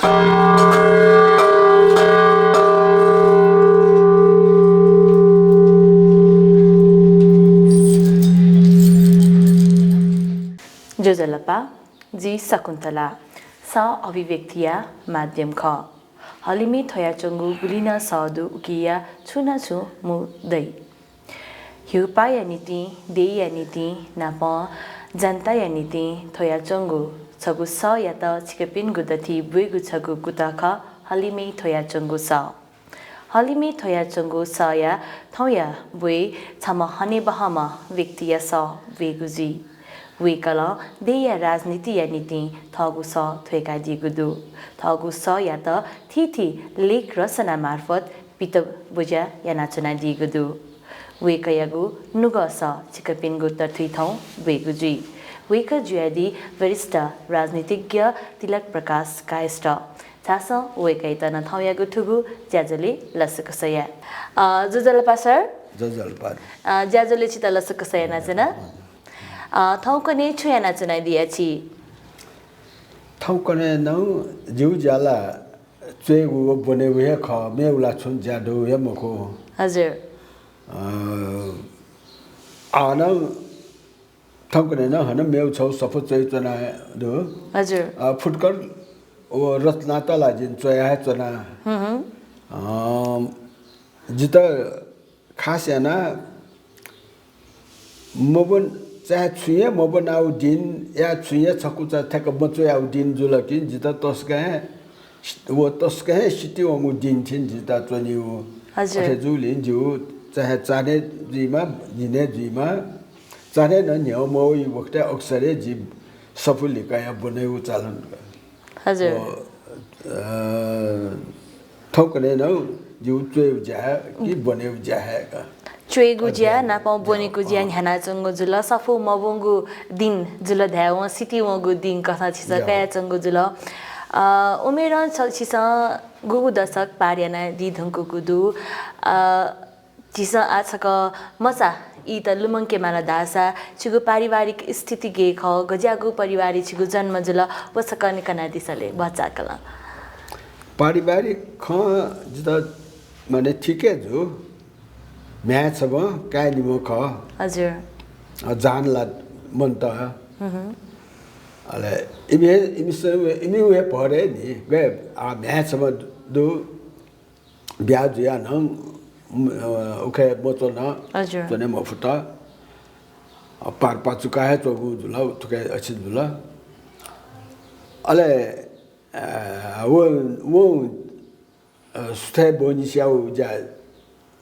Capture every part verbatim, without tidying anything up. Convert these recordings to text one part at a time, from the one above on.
ज्वजलपा, जि शकुन्तला। सः अभिव्यक्तिया माध्यम खः। हलिमय् थ्वयाच्वंगु गुलि नं सः दु, उकिया छुं ना छुं मू दइ। ह्युपाया निंतिं, देय्‌या निंतिं नापं जनताया निंतिं थ्वयाच्वंगु छगू सःयात छिकपिनिगु दथुइ ब्वयेगु छगू कुतः खः, हलिमय् थ्वयाच्वंगु सः। हलिमय् थ्वयाच्वंगु सःया थौंया ब्वय् छम्ह हनेबहःम्ह व्यक्तिया सः ब्वयेगु जुइ। वय्‌कलं देय्‌या राजनीतिया निंतिं थःगु सः थ्वय्‌कादीगु दु। थःगु सःयात थीथी लेख रचना मार्फत पित ब्वज्या यानाच्वनादीगु दु। वय्‌कःयागु नुगः सः छिकपिनिगु दथुइ थौं ब्वयेगु जुइ। वय्‌कः जुयादी वरिष्ठ राजनीतिज्ञ तिलक प्रकाश कायस्थ। झासँ वय्‌कःयात नं थौंयागु थुगु ज्याझ्वलय् लसकुस याये। अ, ज्वजलपा सर। ज्वजलपा। अ, ज्याझ्वलय् छितः लसकुस यानाच्वना। अ, थौंकन्हय् छु यानाच्वनादिया छि? थौंकन्हय् नं जिगु ज्या ला च्वयेगु व ब्वनेगु हे खः, मेगु ला छुं ज्या दु हे मखु। हजुर। अ, आः नं थौंकन्हय् नं हानं मेगु छगू सफू च्वयाच्वना दु। हजुर। अ, फुटकर व रचनात ला जिं च्वया हे च्वना। हम्म। अ, जितः खास यानाः मब्वन, चाहे छुं हे मब्वनागु दिं या छुं हे छकूचा थ्याक्क मच्वयागु दिं जुल कि जितः तसकं हे, व तसकं हे सितिवंगु दिं थें जितः च्वनीगु। हजुर। अथे जूगुलिं जिगु चाहे चान्हय् जुइमा, न्हिनय् जुइमा, चान्हय् नं न्ह्यः मवइ वखतय् अक्सर हे जि सफू लिकाया ब्वनेगु चलन। हजुर। व, अ, थौंकन्हय् नं जिगु च्वयेगु ज्या कि ब्वनेगु ज्या हे का। च्वयेगु ज्या अध्ययन। नापं ब्वनेगु ज्या अँ। न्ह्यानाच्वंगु जुल, सफू मब्वंगु दिं जुल धायेवं सितिवंगु दिं कथं छिसं ज्या। कयाच्वंगु जुल। अ, उमेरं छ-, छिसं गुगु दशक पार यानादी धुंकूगु दु? अ, झीसं आः छकः मचा ईत लुमंके माल धाःसा, छिगु पारिवारिक स्थिति गय् खः, गज्याःगु परिवारय् छिगु जन्म जुल, व छकः नि कनादिसँ ले, भचाकलं। पारिवारिक खँ जितः माने ठीक हे जू। म्ह्याय् छम्ह, काय् निम्ह खः। हजुर। अ, जहान ला मन्त। हम्म। अले इमि हे, इमिसं, इमि हे भर हे नि, गय्, आ, म्ह्याय् छम्ह दु। ब्याहा जुयाः नं, उम, अ, उखे मच्वन, हजुर। च्वने मफुत। अ, पार पाचुका हे च्वंगु जुल, थुखे अछि जुल। अले, अ, व, व, अ, सुथय् ब्वनिसियागु ज्या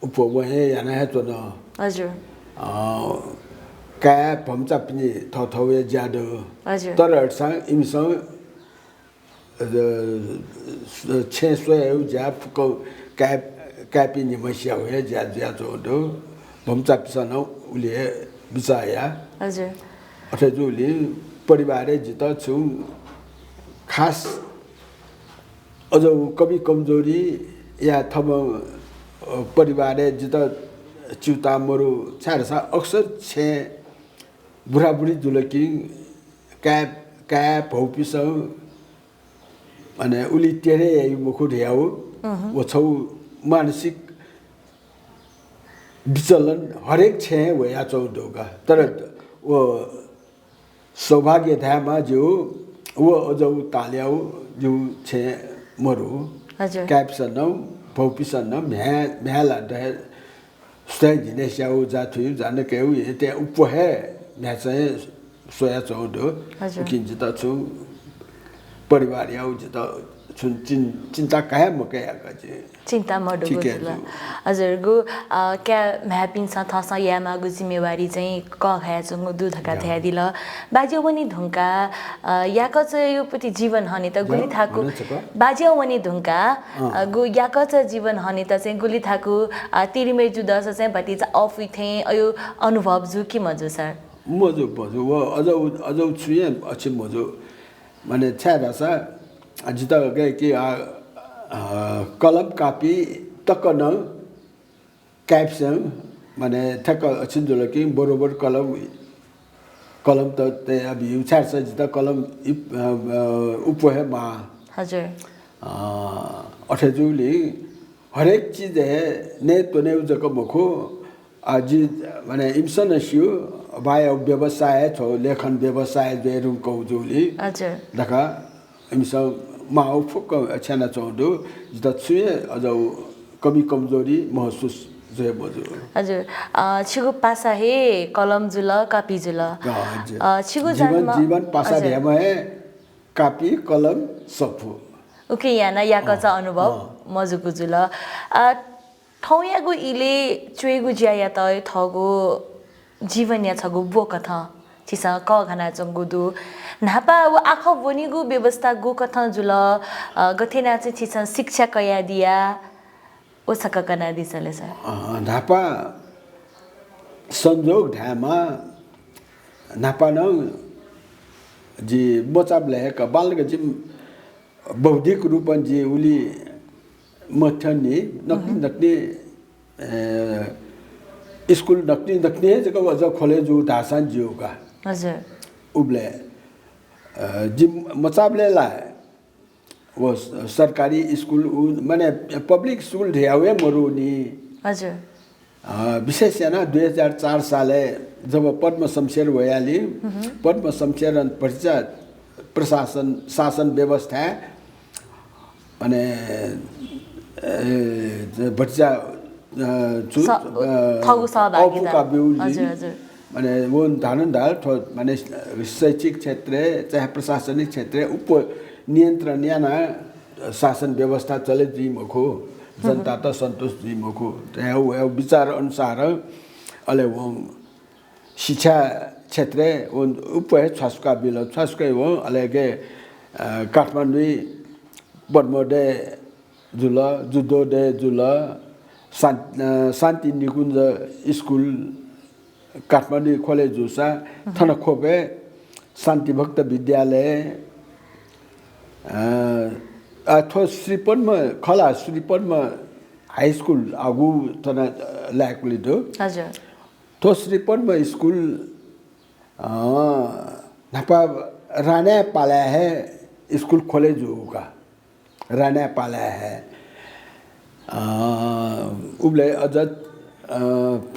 उप वं हे याना हे च्वन। हजुर। अ, काय् भम्चापिनि थःथःया ज्या दु। हजुर। तर अथेसां इमिसं अ, छेँ स्वयेगु ज्या फुक्क काय्-, काय्‌पिं निम्हसियागु हे ज्या जुयाच्वंगु दु। भम्चापिसं नं उलि हे बिचाः याः। हजुर। अथे जूगुलिं परिवारय् जितः छुं खास अझ व कमी कमजोरीया थम्हं, अ, परिवारय् जितः च्यूताः मरु, छाय्‌धाःसा अक्सर छेँ बुराबुरी जुल कि काय्, काय् भौपिसं अन उलि तेरे याइ मखु धयागु, अहँ। व छगू मानसिक विचलन हरेक छेँय् वयाच्वंगु दु का। तर व सौभाग्य धायेमाः ज्यू, व अज्याःगु तालयागु ज्यू छेँ मरु। हजुर। काय्‌पिसं नं, भौपिसं नं म्ह्याय्, म्ह्याय् ला दये सुथय् न्हिनय् स्याउ, जा थुइ, जा नकय्‌उ, हे तय् उप्वः हे म्ह्याय्‌चां हे स्वयाच्वंगु दु। हजुर। उकिं जितः छुं परिवारयागु जितः छुं चिं-, चिन्ता काये मकया का जि। चिन्ता मदुगु जुल। हजुर, गु, अ, काय् म्ह्याय्‌पिन्सं थःसं यायेमाःगु जिम्मेवारी चाहिँ कःघायाच्वंगु दु धकाः धयादिल। बाज्या वने धुंकाः, अ, याकःचाया प्रति जीवन हनेत गुलि थाकु, बाज्या वने धुंकाः, अ, गु याकःचा जीवन हनेत चाहिँ गुलि थाकु, अ, तिरिमय् जुदस चाहिँ भतिचा अःपुइ थें अयु अनुभव जू कि मजू सर? मजू, मजू। व अज्याःगु, अज्याःगु छुं हे अछि मजू। माने छाय्‌धाःसा जितः गय्‌कि, अ, अ, कलम कापी तक नं काय्‌पिसं, माने, थ्याक्क अछिन जुल कि बरोबर कलम, कलम त तया बिउ, छाय्‌धाःसा जितः कलम इप-, अ, अ, उप्वः हे माः। हजुर। अ, अथे जूलिं हरेक चिज हे नये त्वनेगु जक मखु, अ, जि, माने इमिसं नं स्यू, बाया व्यवसाय थ्व लेखन व्यवसाय जुइ धुंकूगु जूलिं हजुर। धकाः इमिसं माःगु फुक्क छ्यानाच्वंगु दु। जितः छुं हे अझ कमी कमजोरी महसुस जुइ मजू। हजुर। अ, छिगु पासा हे कलम जुल, कापी जुल। अ, हजुर। अ, छिगु जीवन, जन्म जीवन पासा हजुर। धयाम्ह हे कापी, कलम, सफू। उकिं याना याकःचा अ, अनुभव अ। मजूगु जुल। अ, थौंयागु इलय् च्वयेगु ज्यायात थःगु जीवनया छगू ब्वकथं छिसं कःघानाच्वंगु दु। न्हापा व आखः ब्वनीगु व्यवस्था गुकथं जुल, अ, गथे याना चाहिँ छिसं शिक्षा कयादिया, व छकः कनादिसँ ले सर। अ, न्हापा संजोग धायेमा, न्हापा नं जि मचाबलय् हे क-, बांलाक जिमि बौद्धिक रूपं जि उलि मथ्यंनि, नकतिनि, नकतिनि, ए, स्कुल नकतिनि, नकतिनि हे जक अझ खोले जू धाःसां ज्यू का। हजुर। उबलय्, अ, जि मचाबलय् ला व स-, सरकारी स्कुल उ, माने public स्कुल धयागु हे मरुनि। हजुर। अ, विशेष यानाः दुई हजार चार सालय् जब पद्म शमशेर वयालि, पद्म शमशेरं भतिचा प्रशासन, शासन व्यवस्थाय्, माने, ए, भतिचा, अ, छु, स-, अ, थःगु सहभागिता। अपुका ब्यूलि। हजुर, हजुर। माने व धानं धाल थ्व, माने शैक्षिक क्षेत्रय् चाहे प्रशासनिक क्षेत्रय् उप नियन्त्रण यानाः शासन व्यवस्था चले जुइ मखु, जनतात सन्तुष्ट जुइ मखु, धयागु विचार अनुसार अले वं शिक्षा क्षेत्रय् वं उप हे छ्वासुका बिल। छ्वासुका वं अले के, अ, काठमाडौं पद्मोदय जुल, जुद्धोदय जुल, शान-, अ, शान्ति निकुञ्ज स्कुल काठमाडौं खोले जूसा, थन ख्वपय् शान्तिभक्त विद्यालय, अ, अ, थ्व श्री पद्म खला, श्री पद्म हाई स्कुल आगु थन, अ, लाय्कुलि दु। हजुर। थ्व श्री पद्म स्कुल, अ, न्हापा राणाया पालाय् हे स्कुल खोले जूगु का। राणाया पालाय् हे, अ, उबलय् अझ, अ,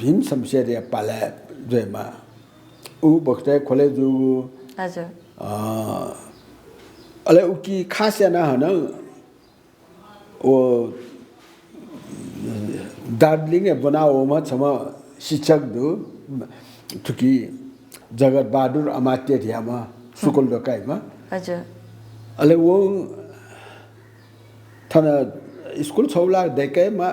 भीम शमशेरया पालाय् जुइमा। उ बखतय् खोले जूगु। हजुर। अ, अले उकी खास यानाः हानं व दार्जिलिङय् ब्वनावःम्ह छम्ह शिक्षक दु, थुकी जगत बहादुर अमात्य धयाम्ह सुकुल दोकाइम्ह। हजुर। अले व थन स्कुल छौ ला दय्केमा,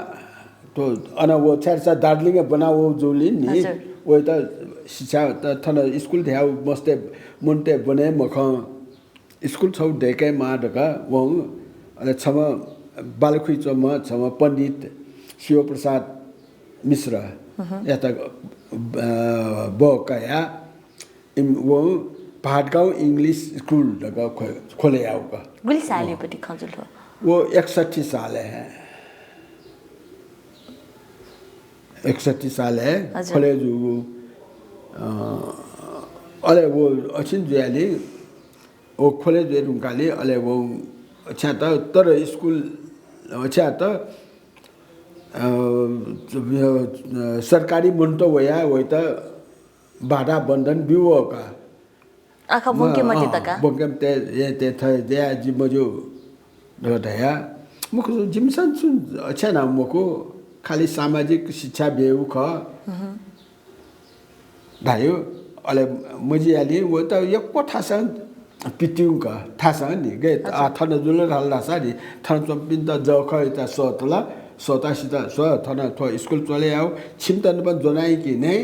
थ्व अन व छाय्‌धाःसा दार्जिलिङय् ब्वनावःगु जूलिं नि, हजुर। वइत शिक्षा त थन स्कुल धयागु मस्तय् मनूतय् ब्वने मखं। स्कुल छौ दय्केमाः धकाः वं, अले छम्ह बालखुइ च्वंम्ह छम्ह पण्डित शिवप्रसाद मिश्रयात, अ, बः कयाः इम-, वं भादगाउँ English School धकाः ख्व-, खोले याःगु का। गुलि सालय् पति खँ जुल थ्व? व एकसट्ठी सालय् हे। एकसट्ठी सालय् हे हजुर। खोले जूगु, अ, अले व अछिन जुयालि व खोले जुइ धुंकालि, अले व छ्यात, तर स्कुल छ्यात, अ, सरकारी मनूत वयाः वइत बाधा बन्धन ब्यूगु का। आखः ब्वंके मते अँ, धकाः? ब्वंके मते, ए, ते थ-, दया जि मज्यू धकाः धया। मखु, जिमिसं छुं छ्याना मखु, खालि सामाजिक शिक्षा ब्यूगु खः। हम्म। धायु, अले मजियालि व त यक्व थासं पित्युंक थासं नि, गय्, अच्छा। आ, थन जुल धाल धासा नि, थन च्वंपिन्त जःखः इता सःतल, सःता सित स्व, थन थ्व स्कुल चले याउ, छिमित नपं ज्वनाइ कि नै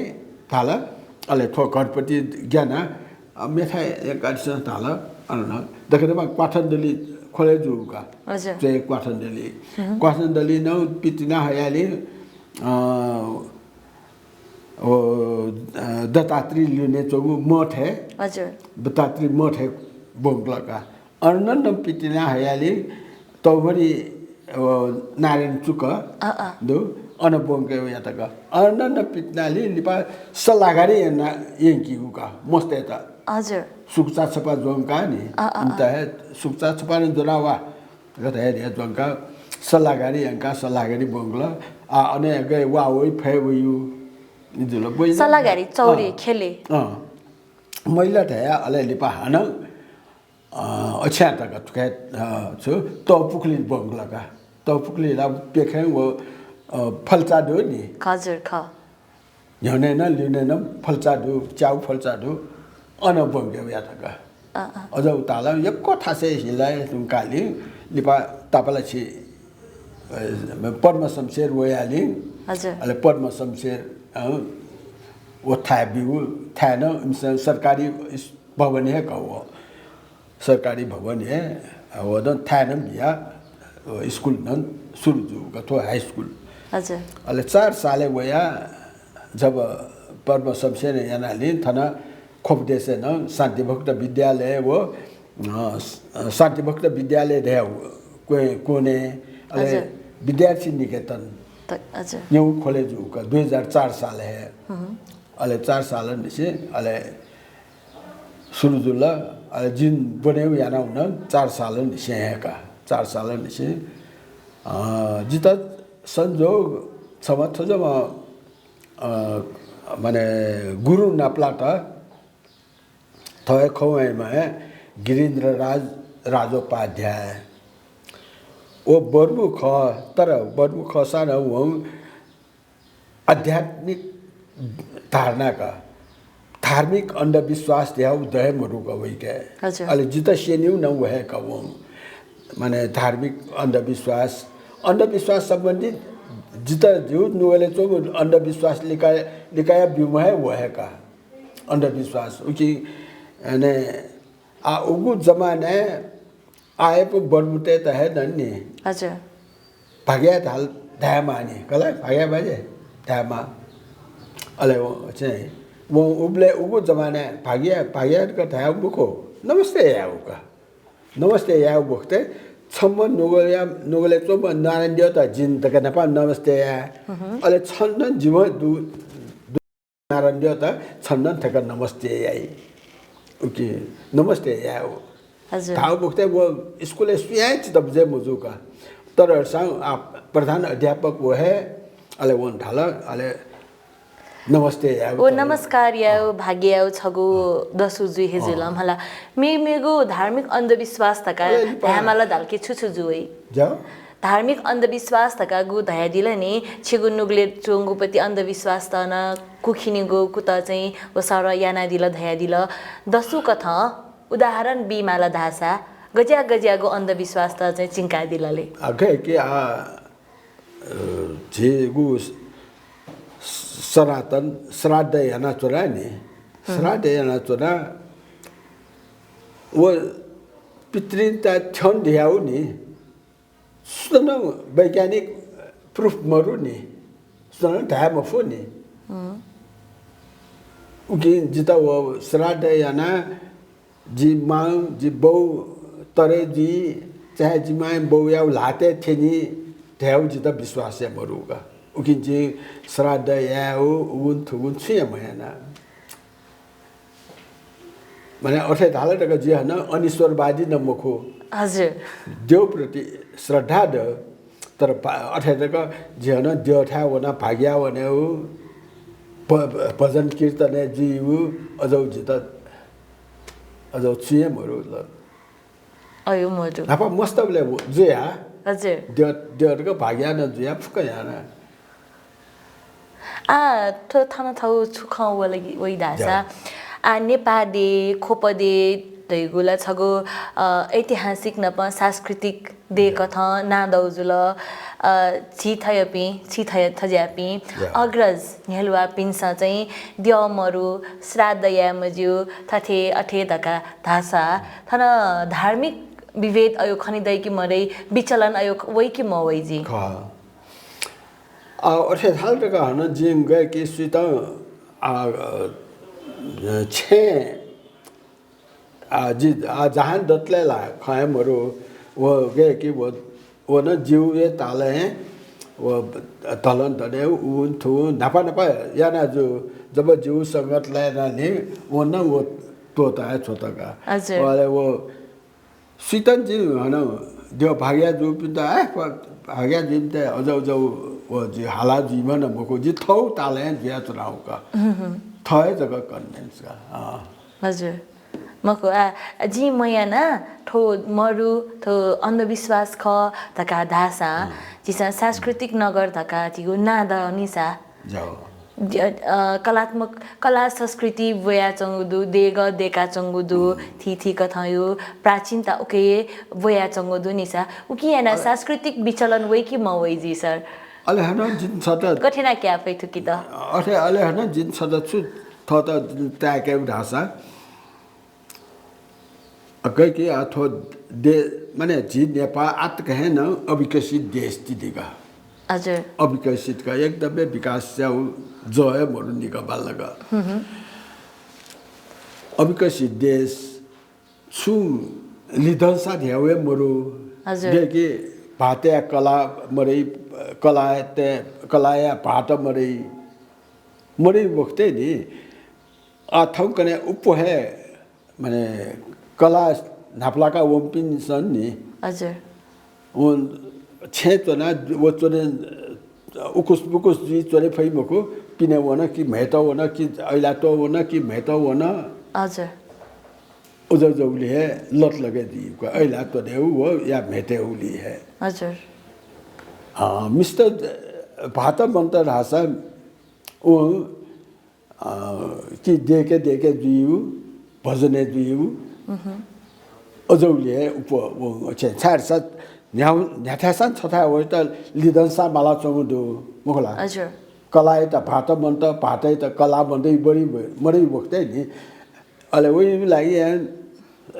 धाल, अले थ्व घरपति ग्याना, अ, मेथाय् एकादशी धाल, अन दकदमा क्वाथनदली खोले जूगु का। अच्छा। च्वय् क्वाथनदली। हम्म। क्वाथनदली नं पितिना हयालि, अ, ओ, अ, दत्तात्रेय लिउने च्वंगु मठ हे, हजुर। दत्तात्रेय मठ हे ब्वंकल का। अन नं पितिना हयालि तौभरी, ओ, नारायण चुक अ, अ। दु, अन ब्वंके वयात का। अन नं पितिनालि लिपा सल्लाहकारी याना यंकीगु का, मस्तय्त। हजुर। सुकुचा छपा ज्वंका नि, अ, अ, अ। इमित हे सुकुचा छपा नं ज्वना वा। गथे हे जुंका सल्लाहकारी यंका सल्लाहकारी ब्वंकल। आ, अन यंके वा वइ फय् वइ जुल। सल्लाहकारी चौरे खेले। अँ। महिला धया अले लिपा हानं, अ, अछ्या तक थुके, अ, छु, तौपुकली ब्वंकल का। तौपुकली ला प्यखें व, अ, फल्चा दु नि। हजुर, ख। न्ह्यःने नं, लिउने नं फल्चा दु, च्याउ फल्चा दु, अन ब्वंके वया तक। अँ, अँ। अझ उतालं यक्व थासय् हिलाय् तुंकालिं लिपा तापालाछि, अ, पद्म शमशेर वयालिं। हजुर। अले पद्म शमशेर, अ, व थाय् ब्यू, थाय् नं इमिसं सरकारी इस-, भवन हे का व। सरकारी भवन हे, अ, व नं थाय् नं बिया, अ, स्कुल नं सुरु जू का थ्व हाई स्कुल। हजुर। अले चार सालय् वया जब पद्म शमशेर यानालिं थन ख्वप देशय् नं शान्तिभक्त विद्यालय व, अ, शान्तिभक्त विद्यालय धया क्वने, अले हजुर। विद्यार्थी निकेतन त-, हजुर। न्यू खोले जू का दुई हजार चार साल हे। अले चार साल निसें अले सुरु जुल। अले जिं ब्वने याना उन चार साल निसें हे का। चार साल निसें, अ, जित संजोग छम्ह थज्याःम्ह, अ, माने गुरु नापलात थ्व हे खवंम्ह हे गिरीन्द्रराज राजोपाध्याय। व बर्मु खः, तर बर्मु खःसां नं वं आध्यात्मिक धारणा का, धार्मिक अन्धविश्वास धयागु दये मदुक वइके। हजुर। अले जित स्यनीगु नं व हे का वं। माने धार्मिक अन्धविश्वास, अन्धविश्वास सम्बन्धी जित जिगु नुगलय् च्वंगु अन्धविश्वास लिका-, लिकाया ब्यूम्ह हे व हे का। अन्धविश्वास। उकिं, अने, आ, उगु जमानाय् आःयापु बर्मुतय्‌त हे दनि। हजुर। भाग्या धाल धायेमाः नि, कला भाग्या बाजे धायेमाः। अले व चाहिँ वं उबलय् उगु जमानाय् भाग्या, भाग्या धकाः धायेगु मखु, नमस्ते यायेगु का। नमस्ते यायेगु बखतय् छम्ह नुगलया, नुगलय् च्वंम्ह नारायणद्यःत जिं धकाः न्हापां नमस्ते याये। अले छन्हु नं जिम्ह दु, नारायणद्यःत छन्हु नं थ्यंक नमस्ते याइ। उकिं नमस्ते याये। हजुर। धाःगु बखतय् व स्कुलय् सुयां हे चित्त बुझे मजू का। तर सां, आ, प्रधान अध्यापक व हे, अले वं धाल, अले नमस्ते याये। व नमस्कार याये, भाग्य याये छगू दसु जुइ हे जुल मला। मे-, मेगु धार्मिक अन्धविश्वास धकाः अले लिपा धायेमाल धाल कि छु छु जुइ? जाऊ। धार्मिक अन्धविश्वास धकाःगु धयादिल नि, छिगु नुगलय् च्वंगुपति अन्धविश्वास त नं कुखिनिगु कुतः चाहिँ व सरं यानादिल धयादिल। दसु कथं उदाहरण बीमाल धाःसा गज्या गज्याःगु अन्धविश्वास त चाहिँ चिंकादिल ले? अ, गथे कि आ, अ, झीगु स-, सनातन श्राद्ध यानाच्वना नि, श्राद्ध यानाच्वना व पितृन्त थ्यन धयाउ नि, सुनानं वैज्ञानिक proof मरु नि, सुनानं धाये मफु नि। उकिं जितः व श्राद्ध याना जि मां, जि बौ तरे जुइ, चाहे जि मां बौया ल्हातय् थ्यनी धयाउ जितः विश्वास हे मरु का। उकिं जि श्राद्ध यायेउ, उगुन थुगुन छुं हे मयाना। माने अथे धाल तक जि हनं अनिश्वरवादी नं मखु। हजुर। द्यःप्रति श्रद्धा द, तर भा-, अथे तक जि हनं द्यःथाय् वना भाग्या वनेउ, भ-, भजन कीर्तनय् जुइउ, अजौ जितः, अजौ छुं हे मरु ल। अयो मरु। न्हापा मस्तबलय् व-, जुया। हजुर। द्यः, द्यः तक भाग्या नं जुया, फुक्क याना। आ, थ्व थन थौ छु खँ वल-, वइ धाःसा, आ, नेपाः देय्, ख्वप देय् धइगु ला छगू, अ, ऐतिहासिक नाप सांस्कृतिक देय् कथं नां दौ जुल। अ, झी थय्‌पिं, झी थय्-, थज्याःपिं अग्रज न्ह्यलुवापिन्सं चाहिँ द्यः मरु, श्राद्ध याये मज्यू, थथे अथे धकाः धाःसा, थन धार्मिक विभेद अयो खने दइ कि मदइ, विचलन अयो वइ कि मवइ जि? खः। आ, अथे धाल तक हनं जिं गय्‌के सुइत, आ, अ, छेँ, आ, जि, आ, जहान दतले ला खँ हे मरु, व गय्‌के व, व नं जिउ हे ताल हे, व धलन धने उन थु न्हापा न्हापा याना जु, जब जिउ संगत लायना नि, व नं व त्वता हे छ्वत का। हजुर। व, अले व सुइतन जि हनं द्यः भाग्या जूपिन्त, ए, भाग्या जूपिन्त अजौ जौ व जि हाला जुइम्ह नं मखु, जि थौ तालय् जुयाच्वनागु का। थः हे जक कन्भिन्स का। अँ। हजुर। मखु, आ, जिं मयाना थ्व मरु, थ्व अन्धविश्वास खः धकाः धाःसां, झीसं सांस्कृतिक नगर धकाः झीगु नां दनिसा, ज्यू। अ, कलात्मक, कला संस्कृति ब्वयाच्वंगु दु, देगः देकाच्वंगु दु, थीथी कथंयु प्राचीनता उके ब्वयाच्वंगु दु निसा, उकिं याना अ- सांस्कृतिक विचलन वइ कि मवइ जि सर? अले हानं जिं छता गथे याना क्यये फइ थुकित? अथे अले हानं जिं छता छु थःत ताय्‌के धाःसा, अ, गय्‌के आ थ्व दे-, माने झी नेपाः आतक हे नं अविकसित देश ति दिगा। हजुर। अविकसित का, एकदमै विकास याउ जः हे मरु निगा बालगा। अविकसित देश, छुं लिधंसा ध्यउ हे मरु। हजुर। गय्‌के भाःतया कला मरइ, कलाया ते, कलाया भाःत मरइ, मरइ वखतय् नि, आ, थौंकन्हय् उप्वः हे, माने, कला न्हापालाका वंपिन्सं नि। हजुर। व छेँय् च्वना, व च्वने, उकुस पुकुस जुइ च्वने फइ मखु, पिने वन कि म्हेत वन कि अइलात्वः वन कि म्हेत वन। हजुर। उजौ जौलि हे लत लगे जुइ, अइलात्वने व या म्हेते उलि हे। हजुर। अ, मिस्टर भाःत मन्त धाःसा व अ, कि देके देके जुइउ, भजनय् जुइउ। अजौले उप, व, छे, छाय्‌धाःसा न्ह्याउ, न्ह्याथाय्‌सां छथाय् वइत लिधंसा मालाच्वंगु दु, मखु ला? हजुर। कलायत भाःत मन्त, भाःतयत कला मन्त, बढी, मरइ वखतय् नि। अले वइ लागि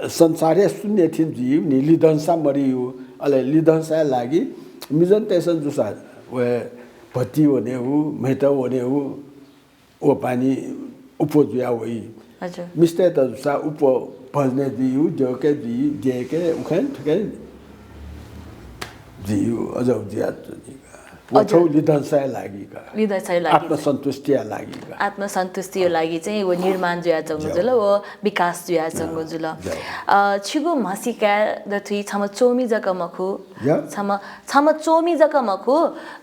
संसारय् शून्य थिं जुइउ नि, लिधंसा मरइउ। अले लिधंसाया लागि मिजनतय्‌सं जुसा व भति वनेउ, म्हेत वनेउ, व पानी उप जुया वइ। हजुर। मिस्तय्‌त जुसा उप भजनय् जुइउ, द्यःके जुइ, द्यःके, उखें थुखें जुइउ, अजौ जुया च्वनी का। व अजौ। थौ लिधंसाया लागि का। लिधंसाया लागि। आत्मसन्तुष्टिया लागि का। आत्मसन्तुष्टिया लागि चाहिँ व निर्माण जुयाच्वंगु ज्यू। जुल, व विकास जुयाच्वंगु ज्यू। जुल। ज्यू। अ, छिगु म्हसीका दथुइ छम्ह च्वमि जक मखु, ज्यू। छम्ह, छम्ह च्वमि जक मखु,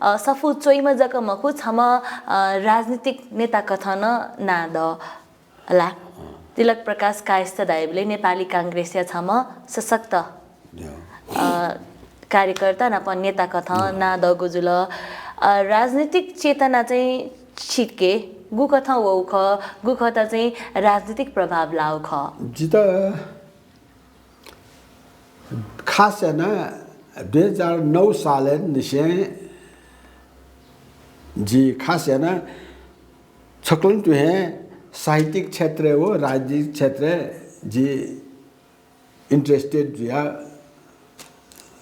अ, सफू च्वइम्ह जक मखु, छम्ह, अ, राजनीतिक नेता कथं नं नां द। ला। अँ। तिलक प्रकाश कायस्थ धाइबलय् नेपाली कांग्रेसया छम्ह सशक्त, अँ। अ, कार्यकर्ता नाप नेता कथं अँ। नां दःगु जुल। अ, राजनीतिक चेतना चाहिँ छिके गुकथं वउ खः, गुकथं चाहिँ राजनीतिक प्रभाव लाउ खः? जित खास याना दुई हजार नौ सालय् निसें जि खास याना छक्वलं तुं हे साहित्यिक क्षेत्र व राजनीतिक क्षेत्र जि interested जुया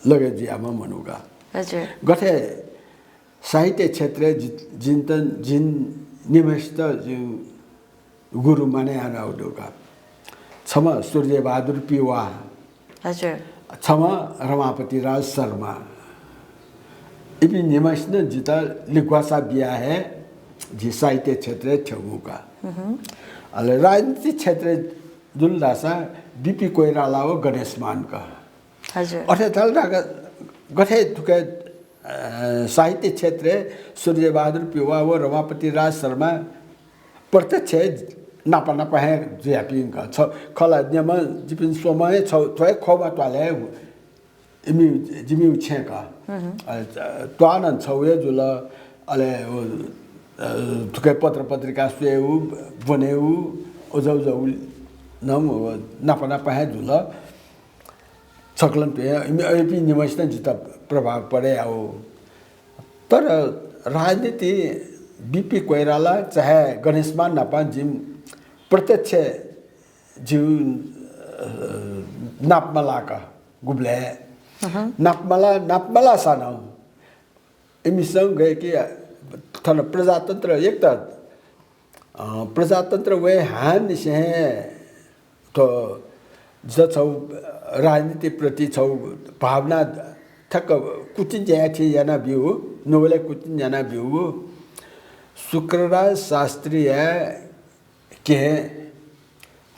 लगे जुयाम्ह मनू का। हजुर। गथे साहित्य क्षेत्र जि-, जिन्त, जिन निम्हसित जिं गुरु माने यानागु दु का। छम्ह सूर्यबहादुर पिवाः। हजुर। छम्ह रमापति राज शर्मा। इपिं निम्हसिनं जितः लिग्वासा बिया हे जि साहित्य क्षेत्रय् थ्यंगु का। अले राजनीतिक क्षेत्र जुल धाःसा बिपी कोइराला व गणेशमान का। हजुर। अथे धाल धाःसा गथे थुके, अ, साहित्य क्षेत्रय् सूर्यबहादुर पिवाः व रमापति राज शर्मा प्रत्यक्ष नापा नापा हे जुयापिं का। छ, खला न्यम्ह जिपिं स्वम्ह हे छ, थ्व हे खँबा त्वालय् इमि, जिमिउ छेँ का। अ, त्वानं छौ हे जुल, अले व, अ, थुके पत्र पत्रिका स्वयेउ, ब्वनेउ, अजौ जौ नं व नापा नापा हे जुल। छक्वलं तुं हे इमि, इपिं निम्हसिनं जितः प्रभाव परे याउ। तर राजनीति बिपी कोइराला चाहे गणेशमान नापा जिं प्रत्यक्ष जिउ, अ, नाप मलाक गुबलय्। नाप मला, नाप मलासानं इमिसं गय्‌के थन प्रजातन्त्र एक त, अ, प्रजातन्त्र वये हांनिसें हे थ्व जितः छौ राजनीतिप्रति छौ भावना ठ्याक्क कुचिन ज्या थें याना ब्यू, नुगलय् कुचिन याना ब्यू। शुक्रराज शास्त्रीया केहेँ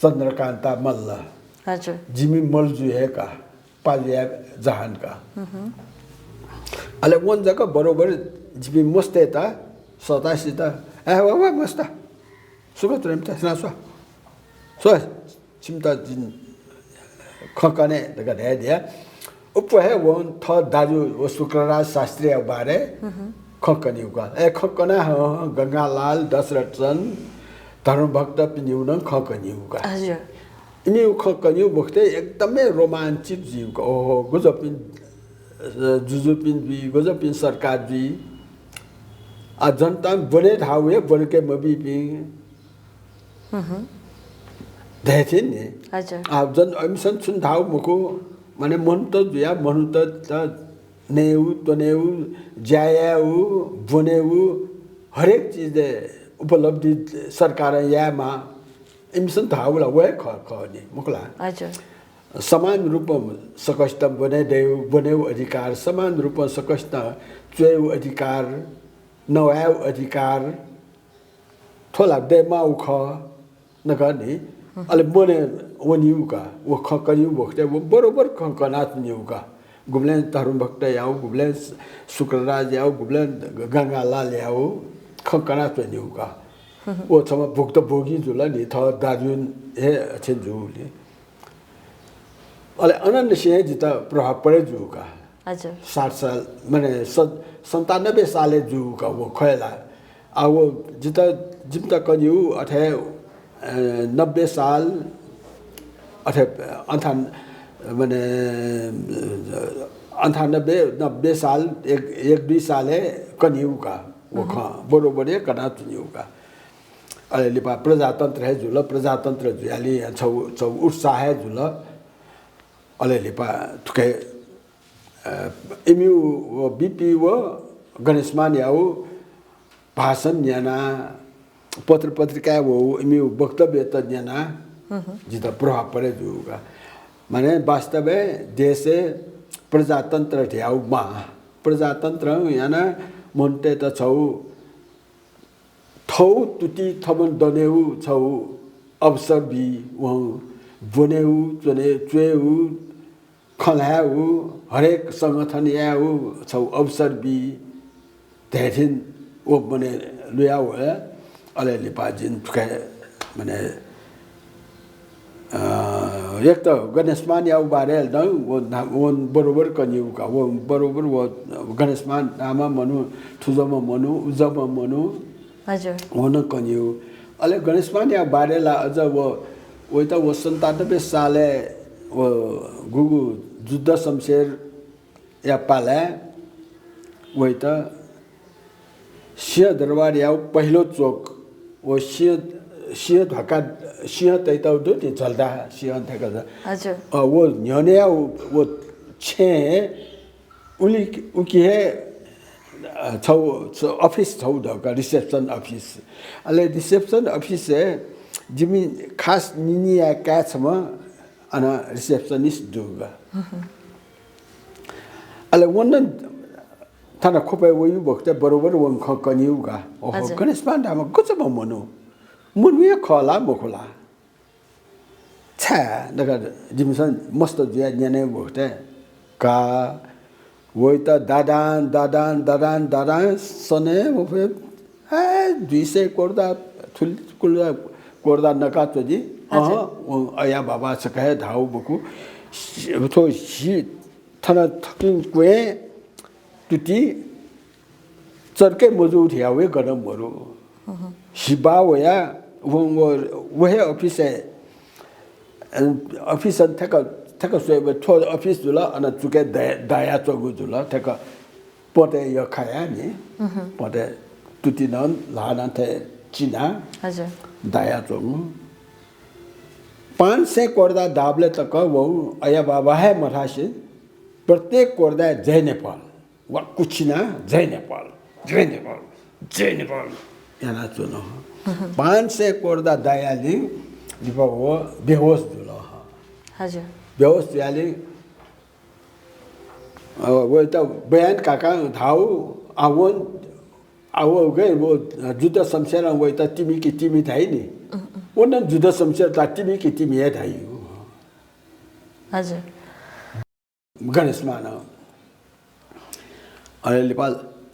चन्द्रकान्ता मल्ल। हजुर। जिमि मल्जु हे का। पाजुया जहान का। अले वन जक बरोबर जिपिं मस्तय्त सतासित, ए वा वा मस्त, सुख तुरेम त स्ना स्व, स्व, छिमित जिं खँ कने धकाः धयादिया। उप हे वन थः दाजु व शुक्रराज शास्त्रीया बारे खँ कन्यू का। ए खँ कना हं गंगालाल, दशरथचन्द्र, धर्मभक्तपिनिउ नं खँ कन्यू का। इमिउ खँ कन्यू बखते एकदमै रोमाञ्चित जुइगु का। ओहो, गुजपिं जुजुपिं जुइ, गुजपिं सरकार जुइ। आ जनता ब्वने धाउ हे ब्वनके मबीपिं धैथिन नि। आ जन अमिसन छुन धाउ मखु, माने मनूत जुया, मनूत त नयेउ, त्वनेउ, ज्या यायेउ, ब्वनेउ, हरेक चिजय् उपलब्धि सरकारं यायेमा। इमिसन धाउ ला वहे खः, खः नि, मखु ला? समान रूपं सकसितं ब्वने दयेउ, ब्वनेउ अधिकार, समान रूपं सकसितं च्वयेउ अधिकार, नवायेउ अधिकार, थ्व ला दयेमाउ खः, नकनि। अले मने वनिउ का, व खँ कन्यू बखते व बरोबर खँ कनाच्वनिउ का। गुबलें धर्मभक्त याउ, गुबलें शुक्रराज याउ, गुबलें गंगालाल याउ, खँ कनाच्वनिउ का। व छम्ह भुक्तभोगी जुल नि, थः दाजुन हे अथें जुल नि। अले अनन्त सिंह जितः प्रभाव परे जू का। साठ साल, माने स-, सन्तानब्बे सालय् जू का व खयला। आ व जितः, जिमित कन्यू अथे, अ, नब्बे साल, अथे अन्ठान-, माने, अ, अन्ठानब्बे, नब्बे साल, एक, एक दुई सालय् कन्यू का। व खँ बरोबर हे कनाच्वनिउ का। अले लिपा प्रजातन्त्र हे जुल, प्रजातन्त्र जुयालि छौ, छौ उत्साह हे जुल। अले लिपा थुके, अ, इमिउ व बिपि व गणेशमान याउ भाषण न्याना, पत्र पत्रिकाय् वउ इमिउ वक्तव्यत न्याना जितः प्रभाव परे जू का। माने वास्तवय् देशय् प्रजातन्त्र ध्याउ मा, प्रजातन्त्र याना मनूतय्त छौ थौ तुति थमन दनेउ छौ अवसर बी, वं ब्वनेउ, च्वने, च्वयेउ, खँ ल्हायेउ, हरेक संगठन यायेउ छौ अवसर बी धैथिन व मने लुयाउ हे। अले लिपा जिन थुके मने अ, एक त गणेशमान याउ बारे नं व ना-, व बरोबर कन्यू का, व बरोबर व गणेशमान नामा मनु, थुजम मनु, उजम मनु, व नं कन्यू। अले गणेशमान याउ बारे ला अझ व, वइत व सन्तानब्बे सालय् व गुगु जुद्ध शमशेर या पालाय् वइत सिंहदरबारया पहिलो चोक, व सिंह, सिंह ध्वाका, सिंह तैतौ दु नि झल्दा सिंह धकाः। अ, व न्ह्यःने व, व छेँ उलि, उकी हे, अ, छौ, छौ office छौ दु का, reception office। अले reception office हे जिमि खास निनिया काय् छम्ह अन receptionist दु का। अले व नं थन ख्वपय् वइउ बखतय् बरोबर वं खँ कन्यू का। ओहो, गणेशमान धाःम्ह गजब मनू। मनू हे खः ला मखु ला? छाय् धकाः जिमिसं मस्त जुया न्यने बखतय् का वइत दादां, दादां, दादां, दादां सने मफे। ए, दुई सय कोर्दा, थुलि कोर्दा, कोर्दा नका च्वनी। अहँ, अया बाबा छकः हे धाउ बखु। थ्व हि थन थकिं क्वय् तुति चर्के मजू धिया वये गन मरु। हिबा वया व, व, व हे office हे, अ, office अन थेक, थेक स्वयेबलय् थ्व office जुल, अन चुके दया, दया च्वंगु जुल, थेक पटे यखाया नि, पटे तुति नं ल्हाः नं थें चिना दया च्वंगु। पाँच सय कोर्दा दाबलय् तक वं अया बाबा हे मथासे प्रत्येक कोर्दाय् जय नेपाल। वा कुछिना जय नेपाल, जय नेपाल, जय नेपाल याना च्वन। पाँच सय कोर्दा दायालि लिपा व बेहोस जुल। बेहोस जुयालि, अ, वइत बयान काकां धाउ, आ वन, आ व गय्, व जुद्ध शमशेरं वइत तिमि कि तिमि धाइ नि। व नं जुद्ध शमशेर ला तिमि कि तिमि हे धाइ। गणेश मान। अले लिपा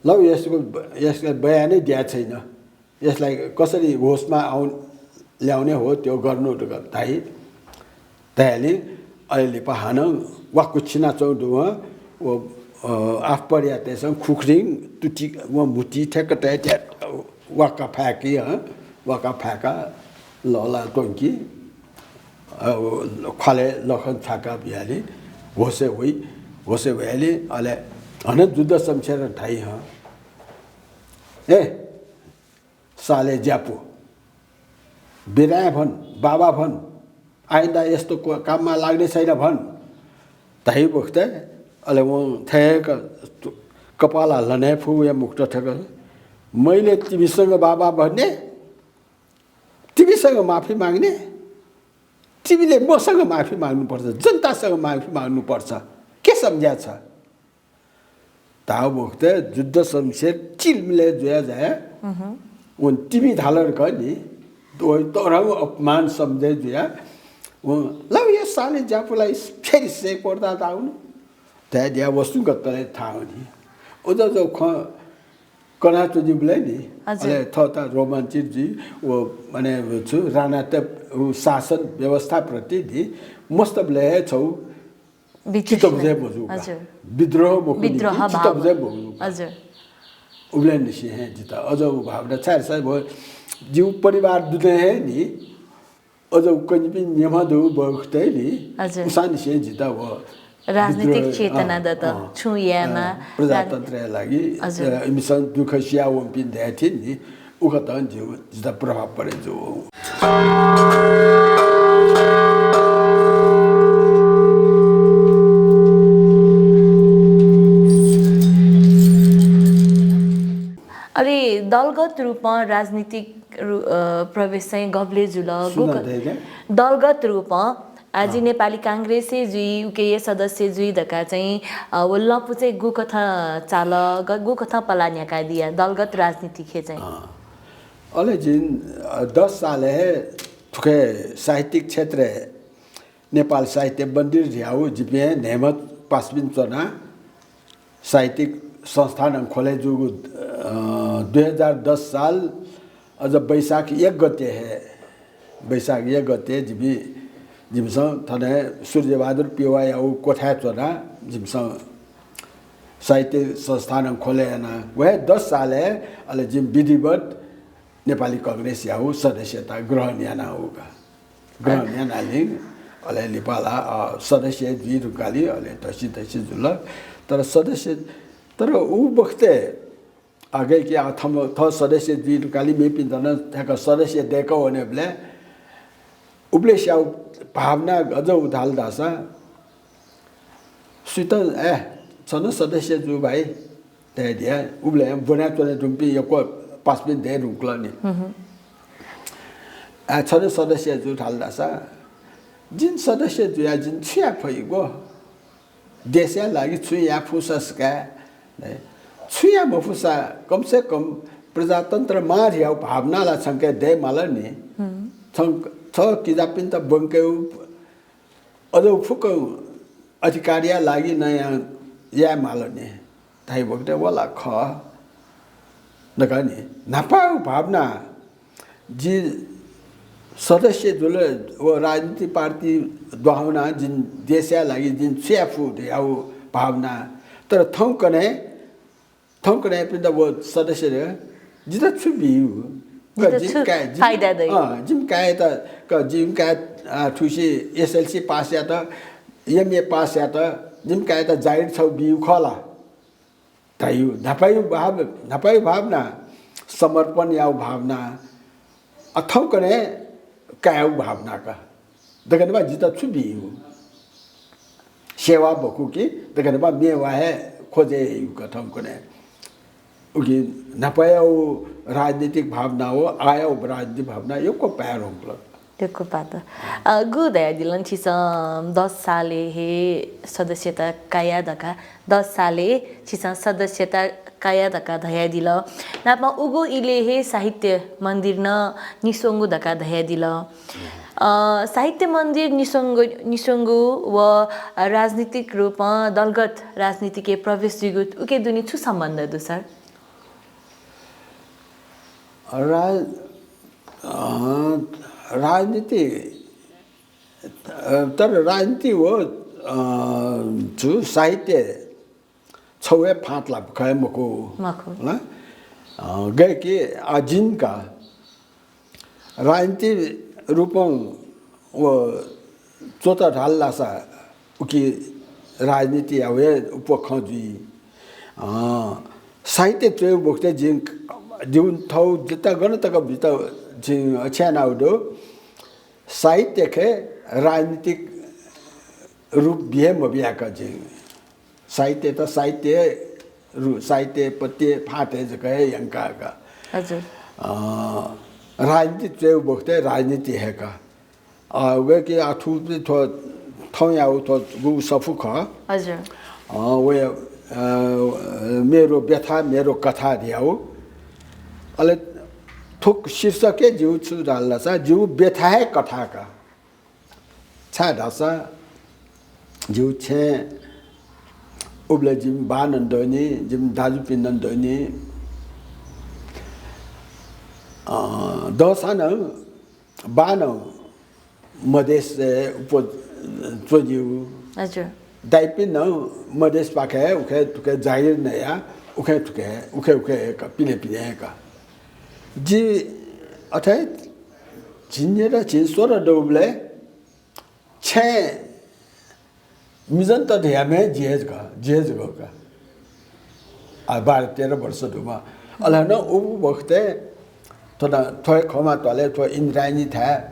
ल, यसको, यसलाई बयानै दिया छैन, यसलाई कसरी होसमा आउ-, ल्याउने हो, त्यो गर्नु धकाः धाइ, धाइहालि। अले लिपा हानं वाक्क छिनाच्वंगु दुवं व, अ, आफपरियातय्सं खुखुरिङ तुति व म्हुति ठ्याक्क तयाः वाक्क फाय्की, हँ, वाक्क फाय्काः लःल्हाः त्वंकी, अ, व ख्वालय् लखं छाका बियालि होसय् वइ, होसय् वयालि अले हानं जुद्ध शमशेरं धाइ, हँ, ए, साले ज्यापु, बिराए भन, बाबा भन, आइन्दा यस्तो को-, काममा लाग्ने छैन भन धाइ बखतय् अले वं थ्याक्क कपाल हाल्ला नं फु वया मुक्क थ्याक्क, मैले तिमीसँग बाबा भन्ने, तिमीसँग माफी माग्ने, तिमीले मसँग माफी माग्नुपर्छ, जनतासँग माफी माग्नुपर्छ। के सम्झ्या छ? धाउ बखतय् जुद्ध शमशेर चिलमिले जुया जाया। वं तिमी धाल धकाः नि, व तःधंगु अपमान सम्झे जुया। वं ल, यो साले ज्यापुलाई फेरि सय् पर्दा धाउनु। धाये दिया वस्तु गतले थाहा हुने। उदा जो ख कना तुजिबले नि, हजुर। अले थःता रोमाञ्चित जुइ, व माने छु राणात उ शासन व्यवस्थाप्रति नि मस्तबले हे छौ विद्वेष चित्त बुझे मजू का। हजुर। विद्रोह मखु नि, विद्रोह चित्त भाव। बुझे मजू का। हजुर। उबले निसे हे जिता अझ उ भावना छाय् साय् भो जिउ परिवार दुने हे नि अझ उकनिपिं न्यमा दु बखतय् नि हजुर। उसानिसे जिता व राजनीतिक विद्रोह, चेतना अँ, दत, अँ, छुं यायमा अँ, प्रजातन्त्रया लागि, हजुर। अ, इमिसं दुःख सिया वंपिं दयाथिन नि, उकथं जिउ जिता प्रभाव परे जू। अले दलगत रूपमा राजनीतिक रु-, अ, प्रवेश चाहिँ गबले जुल, सुना गुक-, दे दे। दलगत रूपमा आज अँ। नेपाली कांग्रेसय् जुइ, उके सदस्य जुइ धका चाहिँ, अ, व लँपु चाहिँ गुकथं चाल, ग-, गुकथं पला न्ह्याका दिया दलगत राजनीति खे चाहिँ। अँ। अले जिन, अ, दस साल हे थुखे साहित्यिक क्षेत्र नेपाल साहित्य मन्दिर ध्याउ जिपिं न्हय्म्ह पासापिं च्वना साहित्यिक संस्थानं खोले जूगु, अ, दुई हजार दस साल अझ वैशाख एक गते हे, वैशाख एक गते जिमि, जिमिसं थने सूर्यबहादुर पिवायाउ कोठाय् च्वना जिमिसं साहित्य संस्थानं खोले याना। वहे दस साल हे अले जिमि विधिवत नेपाली कांग्रेसयाउ सदस्यता ग्रहण याना उगा। ग्रहण यानालिं अले लिपाला, अ, सदस्य जुइ धुंकालि, अले तसि तसि जुल। तर सदस्य, तर उ बखतय् आगे कि आ थम-, थः सदस्य जुइ धुंकालि मेपिन्त नं थ्याक्क सदस्य दय्क वनेबलय् उबलय् स्याउ भावना गजउ धाल धाःसा सुइत, ए, छ नं सदस्य जु भाइ। धयादिया, उबलय् ब्वनाच्वने धुंपिं यक्व पासापिं दये धुंकल नि। हम्म। आ, छन्हु सदस्य जु धाल धाःसा, जिं सदस्य जुया जिं छु याये फइ गो? देशया लागि छु याये फुसा सिकाये, है? छु याये मफुसा, कम से कम प्रजातन्त्र मार याउ भावना ला छंके दये माल नि। हम्म। छं, छ किजापिन्त ब्वंकेउ अझ फुक्क अधिकारया लागि नं या-, याये माल नि। धाइ बखतय् वला खः धकाः नि। न्हापाया भावना, जि सदस्य जुल व राजनीतिक पार्टी दुहाउना जिं देशया लागि जिं छु याये फु धयाउ भावना। तर थौंकन्हय् थौंकन्हय्‌पिन्त व सदस्यत जितः छु बिउ? जितः जिम छु काय्, जिम, फाइदा दइ? अँ, जिम काय्‌त क, जिम काय्, अ, थुसी एसएलसी पास यात, एमए पास यात, जिम काय्‌त जागिर छौ बिउ खः ला? धयु, न्हापायु भाव, न्हापायु भावना, समर्पण याउ भावना, अ, थौंकन्हय् काय्‌उ भावना का। दकने बा जितः छु बिउ? सेवा बकु कि दकने बा मेवा हे खोजे यु का थौंकन्हय्। उकि न्हापायाउ राजनीतिक भावना हो, आयाउ राजनीतिक भावना यक्व पाये धुंकल। यक्व पात। अ, गु धयादिल नि छिसं दस सालय् हे सदस्यता काया धकाः, दस सालय् छिसं सदस्यता काया धकाः धयादिल। नापं उगु इलय् हे साहित्य मन्दिर नं निस्वंगु धकाः धयादिल। अ, साहित्य मन्दिर निस्वंगु, निस्वंगु व राजनीतिक रूपं दलगत राजनीतिकय् प्रवेश जुइगु उके दुने छु सम्बन्ध दु सर? राज-, अ, राजनीति, अ, तर राजनीति व, अ, छु साहित्य छगू हे फाँट ला खः हे मखु। मखु। ल? अ, गय् कि आ जिं का राजनीति रूपं व च्वत धाल धाःसा उकी राजनीतिया हे उपखँ जुइ। अ, साहित्य च्वयेगु बखतय् जिं, जिं थौं जितः गन तक बित जिं अछियानागु दु। साहित्यखे राजनीतिक रूप बिहे मबियाक जिं साहित्यत साहित्य रु-, साहित्य पत्य फाँट हे जक हे यंकाक। हजुर। अ, राजनीति च्वयेगु बखतय् राजनीति हे का। अ, वय्‌के आ थु थ्व थौंयागु थ्व गु सफू खः। हजुर। अ, वय्, अ, मेरो व्यथा, मेरो कथा धयागु। अले थुक शीर्षक हे जिगु छु धाल धाःसा जिगु व्यथा हे कथा का। छाय् धाःसा जिगु छेँ उबलय् जिमि बाः नं दनि, जिमि दाजुपिं नं दनि। अ, दःसां नं बाः नं मधेसय् उप च्वनीगु। हजुर। दाइपिं नं मधेसपाखे उखे थुखे जागिर नया उखे थुखे उखे उखे का, पिने पिने का। जि अथे झिंन्यादँ झिंस्वदँ दौबलय् छेँ मिजंत धयाम्ह जि हे जक, जि हे जक का। आ, बाह्र तेह्र वर्ष दुम्ह। अले नं उ बखतय् थ्व नं थ्व हे खमा त्वालय् थ्व इन्द्रायणी थाय्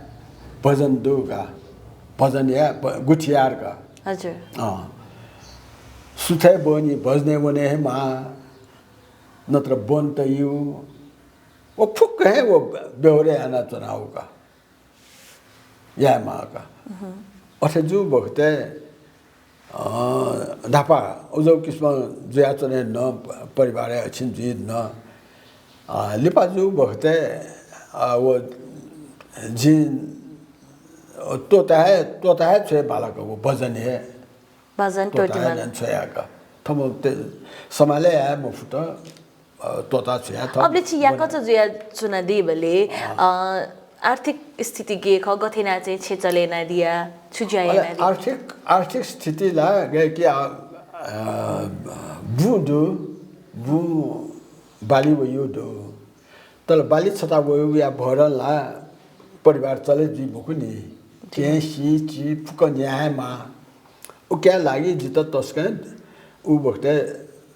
भजन दु का। भजनया प-, गुथियार का। हजुर। अँ। सुथय् ब्वनी भजनय् वने हे माः, नत्र ब्वन्त यु। व फुक्क हे व व्यवहार यानाच्वनागु का। याये माः का। अथे जू बखतय्, अ, न्हापा उजौ किसिमं जुयाच्वने न, परिवारय् अछिन जुइ न। अ, लिपा जू बखतय्, अ, व जिं त्वःता हे, त्वःता हे छ्वये बालक व भजन हे। भजन त्वःता हे त्वःतिमाला। नं छ्वयाक। थम ते सम्हाले याये मफुत, अ, त्वःता छ्वया थम। अबलय् छि याकःचा जुयाच्वनादीबलय्, अ, आर्थिक स्थिति गय् खः, गथे यानाः चाहिँ छेँ चले यानादिया, छु ज्या अले यानादिया? आर्थिक, आर्थिक स्थिति ला गय् कि, अ, अ, बुँ दु, बुँ बाली वयु दु। तर बाली छता वयुया भरं ला परिवार चले जुइ मखु नि। केहेँ, सिँ, चिं फुक्क न्याये माः। उकिया लागि जितः तसकं उ बखतय्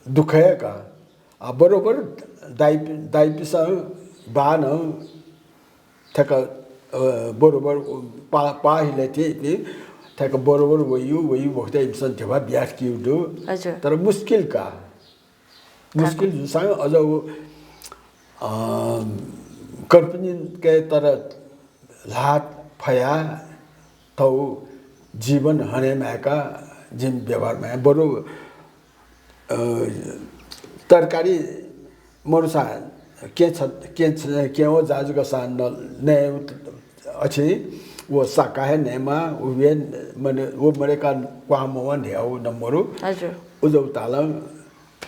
दुःख हे का। आ, बरोबर दाइ, दाइपिसं बानं थ्याक, अ, बरोबर पा, पा हिले थें इपिं थ्याक बरोबर वयु, वयु बखतय् इमिसं ध्यबा बियाः किउ दु। हजुर। तर मुस्किल का। मुस्किल जूसां अझ उ, अ, कर्पिनिके तर ल्हात फया थौ जीवन हने माय्‌का जिम व्यवहार माय् बरु, अ, तरकारी मरुसा के छ, के छ, के हो जाजुक सान न, ने अछि वो साका हे नेमा, उवे मने, वो मरे का क्वा मवन हे हो न मरु। हजुर। उजौ तालं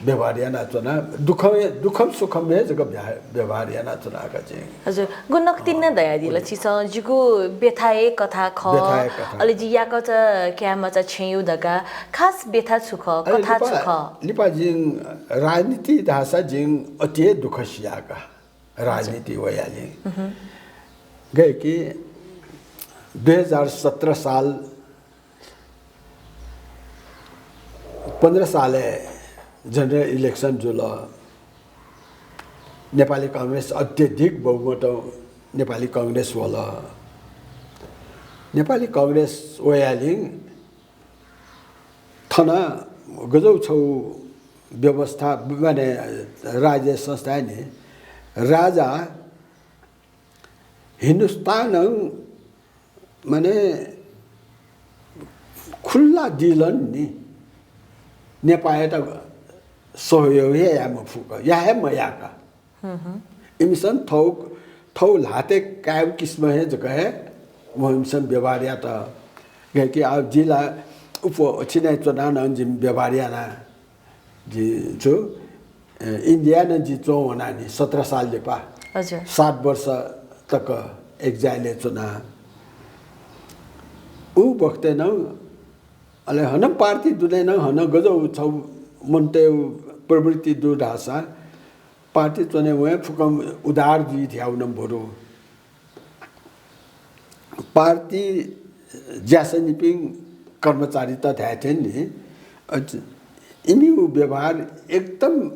व्यवहार यानाच्वना। दुःखम, दुःखम सुखम हे जक व्या-, व्यवहार यानाच्वना का चाहिँ। हजुर, गु नकतिन नं धयादिल छिसं, जिगु व्यथाया कथा खः। व्यथाया कथा। अले जि याकःचा काय्‌मचा छेँयु धकाः खास व्यथा छु खः, अले कथा छु लिपा, खः? लिपा जिं राजनीति धाःसा जिं अति हे दुःख सिया का। राजनीति वयालिं। गय् कि दुई हजार सत्र साल पन्ध्र सालय् general election जुल। नेपाली कांग्रेस अत्यधिक बहुमतं नेपाली कांग्रेस वल। नेपाली कांग्रेस वयालिं थन गजौ छौ व्यवस्था, माने राज्य संस्थाय् नि राजा हिन्दुस्तानं माने खुल्ला दिलन नि, नेपाःयात सहयोग हे याये मफुक, या हे मयाका। इमिसं थौ, थौ ल्हातय् कायेगु किसिम हे जक हे वं इमिसं व्यवहार यात। गय्‌कि आः जि ला उप छिनाइ च्वनाः नं जिं व्यवहार याना। जि छु, अ, इन्डिया नं जि च्वं वना नि, सत्र साल लिपा। हजुर। सात वर्ष तक exile-य् च्वना। उ बखतय् नं, अले हनं पार्टी दुने नं हनं गजौ छौ मनूतय् प्रवृत्ति दु धाःसा, पार्टी च्वने वं फुक्कं उधार जुइ ध्याउ नं बरु। पार्टी ज्यासनिपिं कर्मचारीत धाये थें नि, अ, इमिगु व्यवहार एकदम,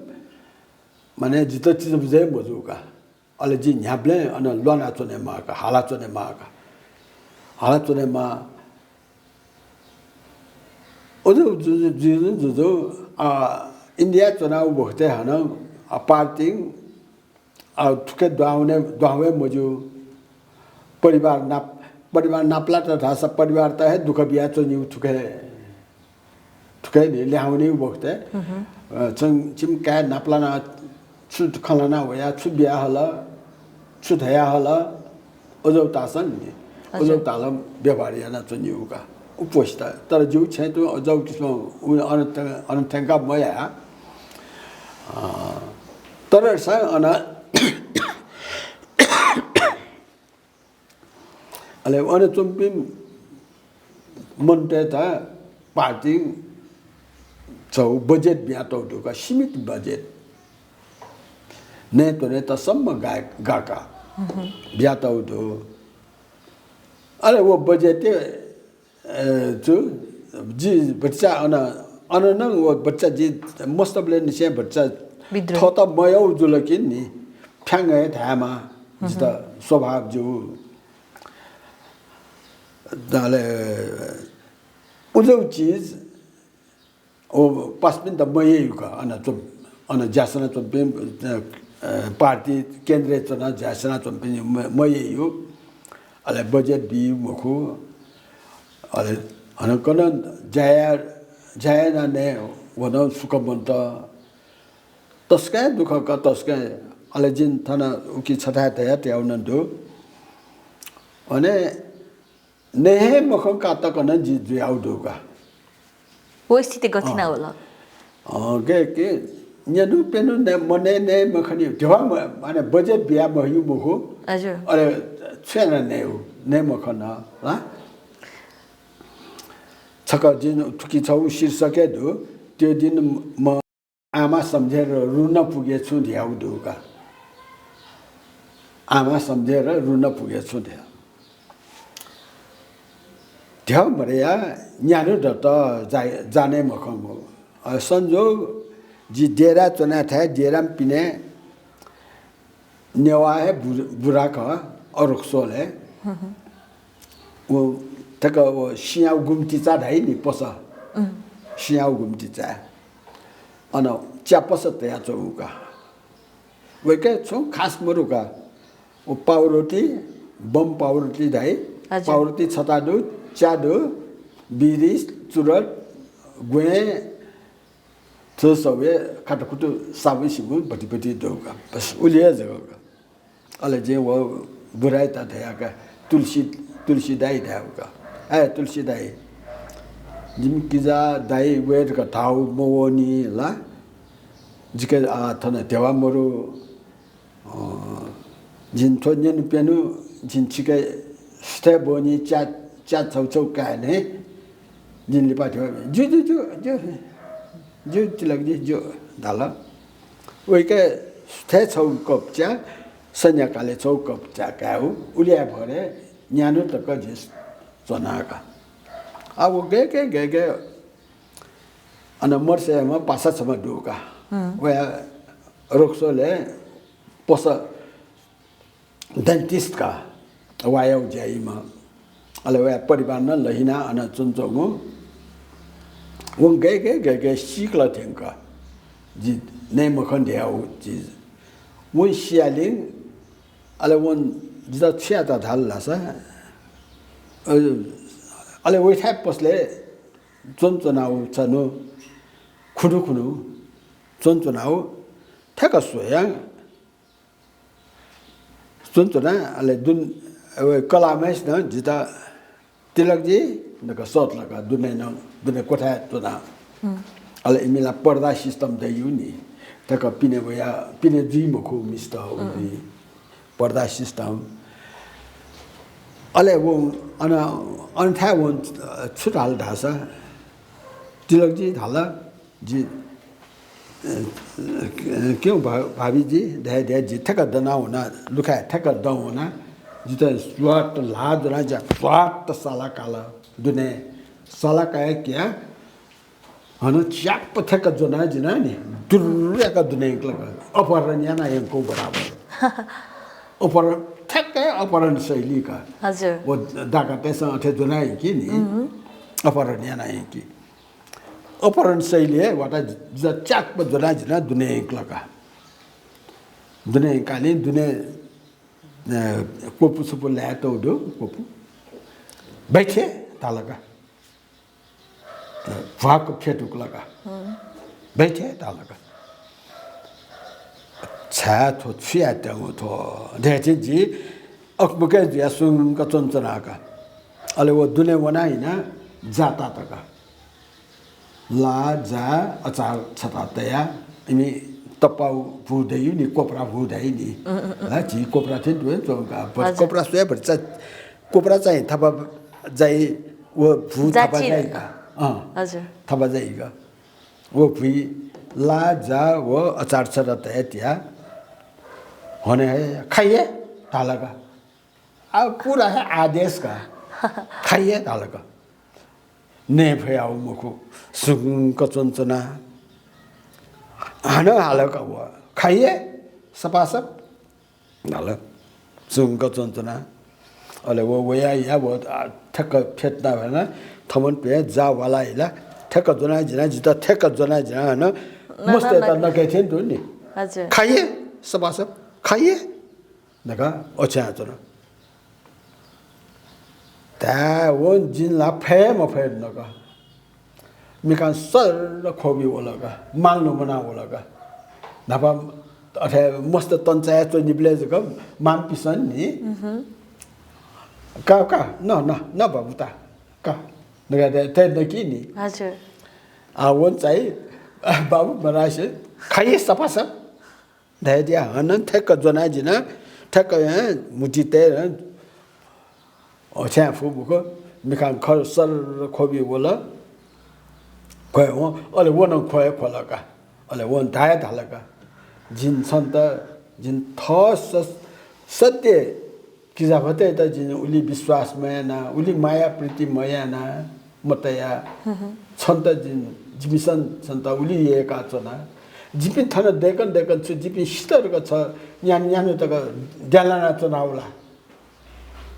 माने, जितः चिजबुझे मजूका। अले जि न्ह्याबलें अन ल्वाना च्वने माका, हाला च्वने माका, हाला च्वने मा। अझ जु-, जु-, जुजु, जुजु, अ, इन्डिया च्वनागु बखतय् हानं, अ, पार्टीं, अ, थुके द्वाहुने, द्वाहुए मज्यू। परिवार नाप-, परिवार नापलात धाःसा परिवारत हे दुःख बिया च्वनीगु थुके, थुके नि ल्याहां वनीगु बखतय्, अ, चं छिम काय् नापलाना छु खँ ल्हाना वया, छु बिया हल, छु धया हल, अजौ तासन नि, हजुर। अजौ तालं व्यवहार याना च्वनीगु का। उपोषित। तर जिगु छेँ तुं अजौ किसिम उ अन-, अन थ्यंका मया। अ, तर सा अन अले अन च्वंपिं मनूतय्‌त पार्टीं छौ बजेट बियातौ दु का, सीमित बजेट। नयेत्वनेत सम्म गा-, गाका बियातौ दु। अले व बजेट, अ, जु, जि भचा अन, अन नं व भचा जि मस्तबलय् निसें भचा विद्रोह। थःत मयौ जुल कि नि, फ्याङ्ग हे धायेमा, जितः स्वभाव जु। अले उजौ चिज, ओ, पासापिन्त मययु का, अन च्वं-, अन ज्यासना च्वंपिं, अ, पार्टी केन्द्रय् च्वना ज्यासना च्वंपिं म-, मययु। अले बजेट बी मखु। अले हनकन ज्या याना नये वन सुख मन्त। तसकं दुःख का, तसकं। अले जिं थन उकी छथाय् धया त्याउ नं दु। अने नये हे मखंका तक नं जि जुयाउ दु का। व स्थिति गथिना अँ। वल? अँ, के, के, न्यनु प्यनु नये, मनय् नये मखनी, ध्यबा म-, माने बजेट बिया मह्यू मखु। हजुर। अले छु याना नये उ, नये मखन, ला? छकः जिं थुकी छौ शीर्षक हे दु, त्यो दिन म आमा सम्झेर रुन पुगे छु ध्याउ दु का। आमा सम्झेर रुन पुगे छु ध्याउ। ध्याउ मरया न्यानु दत जा-, जाने मखंगु। अ, संजोग जि डेरा च्वना थाय् डेराम पिने नेवाः हे बु-, बुरा खः, अरुक्सोल हे। व तक व सियाउ गुम्तिचा धाइ नि पस। सियाउ गुम्तिचा। अन च्या पस तया च्वंगु का। वय्‌के छुं खास मरु का। व पाउरोटी, बम पाउरोटी धाइ। हजुर। पाउरोटी छता दु, च्या दु, बिरी, चुरट, ग्वें, थ्व सब्वय् काटकुटु साबुन सिबुन भतिभति दु का। बस उलि हे जक का। अले जिं व बुराइत धया का, तुलसी, तुलसी दाइ धायेगु का। ए, तुलसी दाइ, जिमि किजा दाइ वये धकाः धाउ मवःनि ला? जिके, आ, थन ध्यबा मरु, अ, जिं थ्व न्यनु प्यनु, जिं छिके सुथय् ब्वनि, च्या, च्या छौ छौ काये नि। जिं लिपा थ्व, ज्यू, ज्यू, ज्यू, ज्यू, ज्यू, तिलक ज्यू, ज्यू धाल। वय्‌के सुथय् छौ कप च्या, संध्याकालय् छौ कप च्या कायेउ, उलिया भरे न्यानु तक जि च्वना का। आ, व गय्‌के, गय्‌के, अन मर्सेमा पासा छम्ह दु का। वया रक्सोलय् पस dentist का, वायाउ ज्या याइम्ह। अले वया परिवार नं लहिना अन च्वंच्वंगु। वं गय्‌के गय्‌के सीकल थ्यंक जि नये मखन धयाउ चिज। वं सियालिं, अले वं जितः छु यात धाल धाःसा, अ, अले वइथाय् पसलय् च्वनाच्वनाव चान्हु खुन्हु खुन्हु च्वनाच्वनाव थ्याक्क स्वयां च्वनाच्वना। अले दुन, अ, कलाःम्हय्‌सिनं जितः तिलकजी धकाः सःतल का, दुने नं, दुने क्वथाय् च्वना। अले इमिला पर्दा system दइगु नि, थ्याक्क पिने वया, पिने जुइ मखु मिस्त, उ जुइ। पर्दा system। अले व अन, अन थाय् व छु धाल धाःसा, तिलकजी धाल, जि, अ, क्यौँ भा-, भावीजी, धया धया जि थ्याक्क दना वना, लुखाय् थ्याक्क दं वना, जितः स्वाट ल्हाः ज्वना, ज्या स्वाट साला काल दुने, साला काया क्या, हन च्याप्प थ्याक्क ज्वना जिना नि, दुर्र याका दुने यंकल का, अपहरण याना यंकू बराबर। अपहरण, थ्याक्कै अपहरण शैली का। हजुर। व डाकातय्‌सं अथे ज्वना यंकी नि, अपहरण याना यंकी। अपहरण शैली हे वाता ज-, च्याप्प ज्वना जिना दुने यंकल का। दुने यंकालि दुने, अ, क्वपु सुपु लाये तौ दु, क्वपु। बैठे धाल का। अ, भ्वाक फेतुकल का। बैठे धाल का। छाय् थ्व छु यायेत्यंगु थ्व धयाथें जि अकबुके जुया सुंक च्वनाच्वना का। अले व दुने वना हिना जा तात का। ला, जा, अचार छता तया, इमि तप्पाउ भू दइ नि, कोपरा भू दइ नि। ला, झी कोपरा थें तुं च्वंका। बट हजुर। कोपरा स्वया भचा, कोपरा चाहिँ थपा जाइ, व भू थपा जाइ का। अँ। हजुर। थपा जाइ का। व भुइ ला, जा, व अचार छता तया तिया। हने हे, खाइए, धाल का। आ, पूरा हे आदेश का। खाइए धाल का। नये फयाव मखु, सुंक च्वनाच्वना। हानं हाल का व। खाइए, सपासप। हाल। सुंक च्वनाच्वना। अले व वया या व, आ, थ्याक्क फेतना भएन। थमन पे जा वाला हिला। थ्याक्क ज्वना जिना, जितः थ्याक्क ज्वना जिना हन। मस्त त नके थें दु नि। हजुर। खाइए, सपासप। खाइए। धकाः ओछ्यानाच्वन। धायेवं जिं ला फये मफये धुन का। मिखां सर्र ख्वबि वल का, माल न्हूमना वल का। न्हापा अथे मस्त तंचाय् च्वनीबलय् जक मांपिसं नि, का, का, न, न, न बाबु ता, का, धकाः तये नकी नि। हजुर। आ, वं चाहिँ, बाबु मरासे, खाइए सपासप। धयादिया हन थ्याक्क ज्वना जिना, थ्याक्क, अँ, म्हुति तये, अँ, छ्यां फु बुक, मिखां खर सर्र ख्वबि वल। ख्वये वं, अले व नं ख्वये ख्वल का। अले वं धाये धाल का। जिं छन्त, जिं थः स-, सत्य किजाभतय्‌त जिं उलि विश्वास मयाना, उलि माया प्रीति मयाना, मतया। हम्म। छन्त जिं, जिमिसं छन्त उलि यय्‌काच्वना। जिपिं थन दय्‌कं दय्‌कं छु, जिपिं सित तक छ न्यान्हु न्यान्हु तक द्यालाना च्वनावला।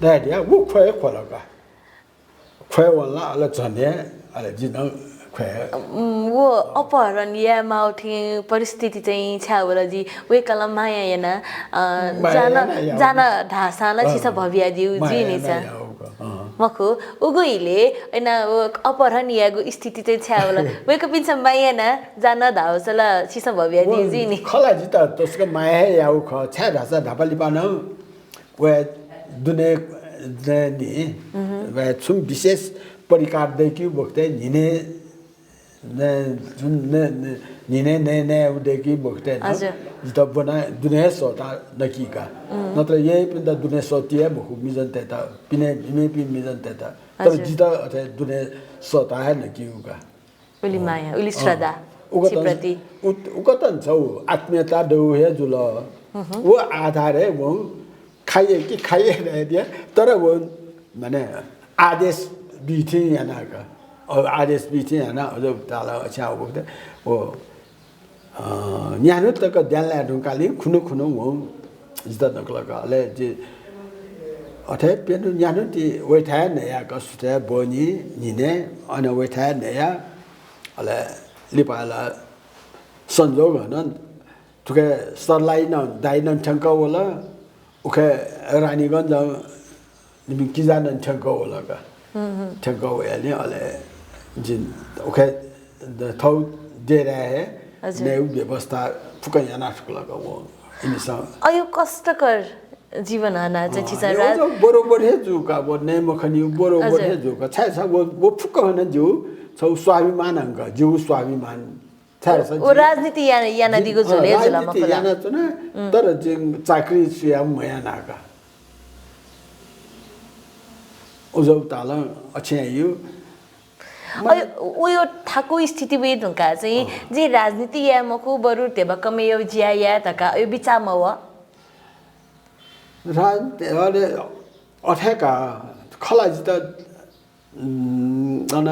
धयादिया, व ख्वये ख्वल का। ख्वये वंला, अले झने, अले जिं नं ख्वये। उम्, व अपहरण याये माउ थें परिस्थिति चाहिँ छ्यावल जि। वय्‌कलं माया याना, अ, माया जान, याना याउ। जान धाःसां ला अँ। छिसं भबियादिउ माया जुइ नि याना सा। याउ का, अँ। मखु, उगु इले, अन व अपहरण यागु स्थिति चाहिँ छ्यावल। वय्‌कःपिन्सं माया याना जान धाःसा ला छिसं भबियादिउ व जुइ नि। खला जितः तसकं माया हे याउ ख, छाय् धाःसा ढापा लिपा नं व दुने, दुने नि, उम्। व छुं विशेष परिकार दय्‌किउ बखतय् न्हिने न, जुन न, न, न्हिने नये नये उ दय्‌किउ बखतय् नं हजुर। जितः ब्वना दुने सःता नकी का। उम्। नत्र यःपिन्त दुने सःति हे मखु मिजनतय्‌त, पिने मेपिं मिजनतय्‌त। तर हजुर। जितः अथे दुने सःता हे नकिउ का। उलि माया, उलि अँ। श्रद्धा उकथं छिप्रति। उ-, उकथं छौ आत्मीयता दौ हे जुल। हम्म। व आधारय् वं खाइए कि खाइए धयादिया, तर व माने आदेश बी थें याना का। अ, आदेश बी थें याना, अझ ताल अछ्या व, व, अ, न्यान्हु तक द्यालाये धुंकालि खुन्हु खुन्हु वं जितः नकल का। अले जि अथे प्यन्हु न्यान्हु ति वइथाय् नया का, सुथय् ब्वनि न्हिने, अन वइथाय् नया, अले लिपा ला संजोग हनं थुके सरलाइन दाइनं थ्यंक वल, उखे रानीगंज जिमि किजा नं थ्यंक वल का। थ्यंक वयालि अले जिं उखे द-, थौ डेराय् हे हजुर। नयेगु व्यवस्था फुक्कं याना फुकल का व इमिसं। अय् कष्टकर जीवन हना चाहिँ अँ, छिचा यो राज- त बरोबर हे जू का, व नये मखनी बरोबर हजुर। हे जू का। छाय् छ व, व फुक्क हना जू, छौ स्वाभिमान हंका, जू स्वाभिमान। छाय् छ व जू राजनीति या-, यानादीगु जू, जुल हे जुल राजनीति मखुला। याना च्वना, तर जिं चाकरी सुया मयाना का। उजौ तालं अछ्यां यु। अय्, उ यो थाकु स्थिति वये धुंका चाहिँ अँ। जि राजनीति याये मखु, बरु ध्यबा कमय् ज्या याये धकाः अय् बिचाः मवः। राजनीति, अले अथे का, खला जित, उम्, अन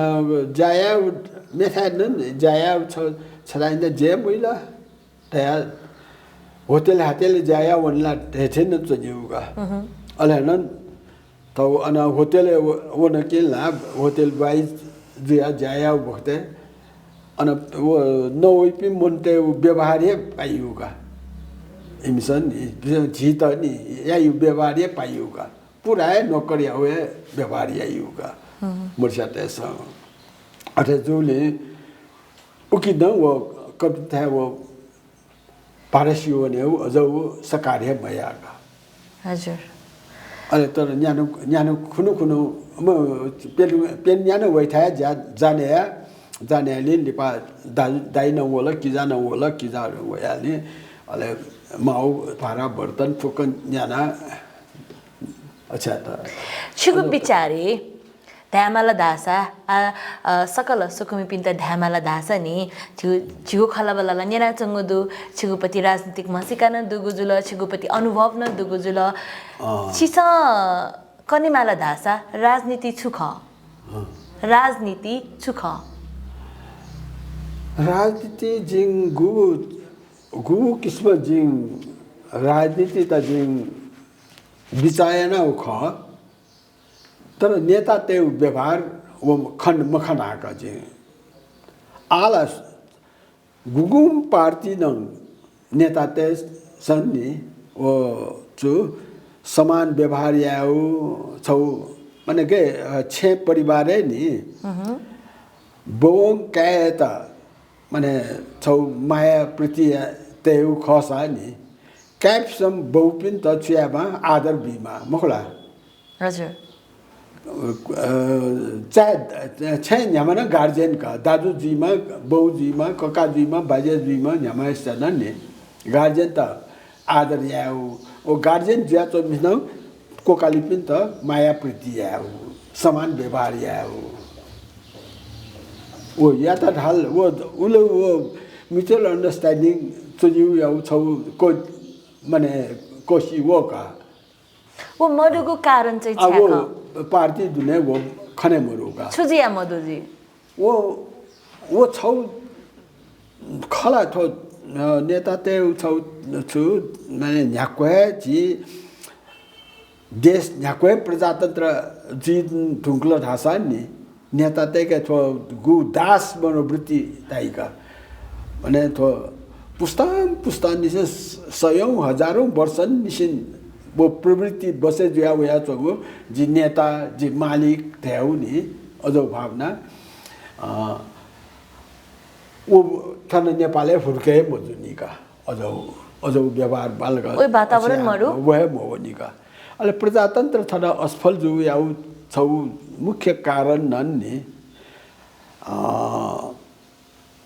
ज्या याये मेथाय् नं ज्या याये छ-, छदाइन्दा जे मुइला। तया होटल हाटेल ज्या याये वनला धेथें नं च्वनेगु का। अले नं थौ अन होटलय् व-, वन कि ला, होटल ब्वाय जुया ज्या याये बखतय् अन व नवइपिं मनूतय् व व्यवहार हे पाइयु का। इमिसं नि, झीत नि, यायु व्यवहार हे पाइयु का। पुरा हे नोकर याउ हे व्यवहार याइयु का। मर्स्यातय्सं। अथे जुलिं उकिं नं व कविताय् व पारसी वनेगु अझ व सकार हे मयाः का। हजुर। अले तर न्यान्हु, न्यान्हु खुन्हु खुन्हु म पेन, पेन न्यान्हु वइथाय् जा-, जाने या, जाने यालि लिपा दा-, दाइ नं वल, किजा नं वल, किजा वयालि अले माउ, भाँडा, बर्तन फुक्क न्याना। अच्छा त। छिगु अझ बिचारय् धायेमाल धाःसा, आ, अ, सकल स्वकुमिपिन्त धायेमाल धाःसा नि, झिगु, झिगु खँल्हाबल्हा ला न्यनाच्वंगु दु, छिगु प्रति राजनीतिक म्हसीका नं दुगु जुल, छिगु प्रति अनुभव नं दुगु जुल। अँ। छिसं कनेमाल धाःसा राजनीति छु खः? अँ। राजनीति छु खः? राजनीति जिं गु, गु किसिम जिं राजनीति त जिं बिचाः यानागु खः। तर नेतातय्गु व्यवहार व खन-, मखनाका जिं। आः ला गुगुं पार्टी नं नेतातय्सं नि व छु समान व्यवहार यायेगु छौ, माने के, अ, छेँ परिवारय् नि बौं काय्‌यात माने छौ माया प्रीति तयेगु खःसा नि काय्‌पिसं बौपिन्त छु यायेमाः, आदर बीमाः, मखु ला? हजुर। अ, चाहे, छेँ न्ह्याम्ह नं गार्जियन का, दाजु जुइमा, बौ जुइमा, कका जुइमा, बाज्या जुइमा, न्ह्याम्हसित नं नि गार्जियनत आदर यायेगु। व गार्जियन जुयाच्वंपिन्सं क्वकालिपिन्त माया प्रीति यायेगु, समान व्यवहार यायेगु। व यात धाल, व, उले व mutual understanding च्वनीगु याउ छौ को, माने कोसी व का। व मदुगु कारण चाहिँ आ, छ्याः व खः? पार्टी दुने व खने मरु का। छु जुया मदु जी? व, व छौ खला थ्व, अ, नेतातय् छौ छु, माने न्ह्याक्व हे झी देश न्ह्याक्व हे प्रजातन्त्र जुइ धुंकल धाःसा नि नेतातय्के थ्व गु दास मनोवृत्ति ताइका। माने थ्व पुस्तां पुस्तांनिसें स-, सयौं हजारौं वर्षनिसें व प्रवृत्ति बसे जुया वयाच्वंगु जि नेता, जि मालिक धयाउ नि अझौ भावना, अ, व थन नेपालय् हुर्के मजुनिका। अझौ, अझौ व्यवहार बालक ओइ वातावरण मरु। व हे मवनिका। अले प्रजातन्त्र थन असफल जुयाउ छौ मुख्य कारण नं नि, अ,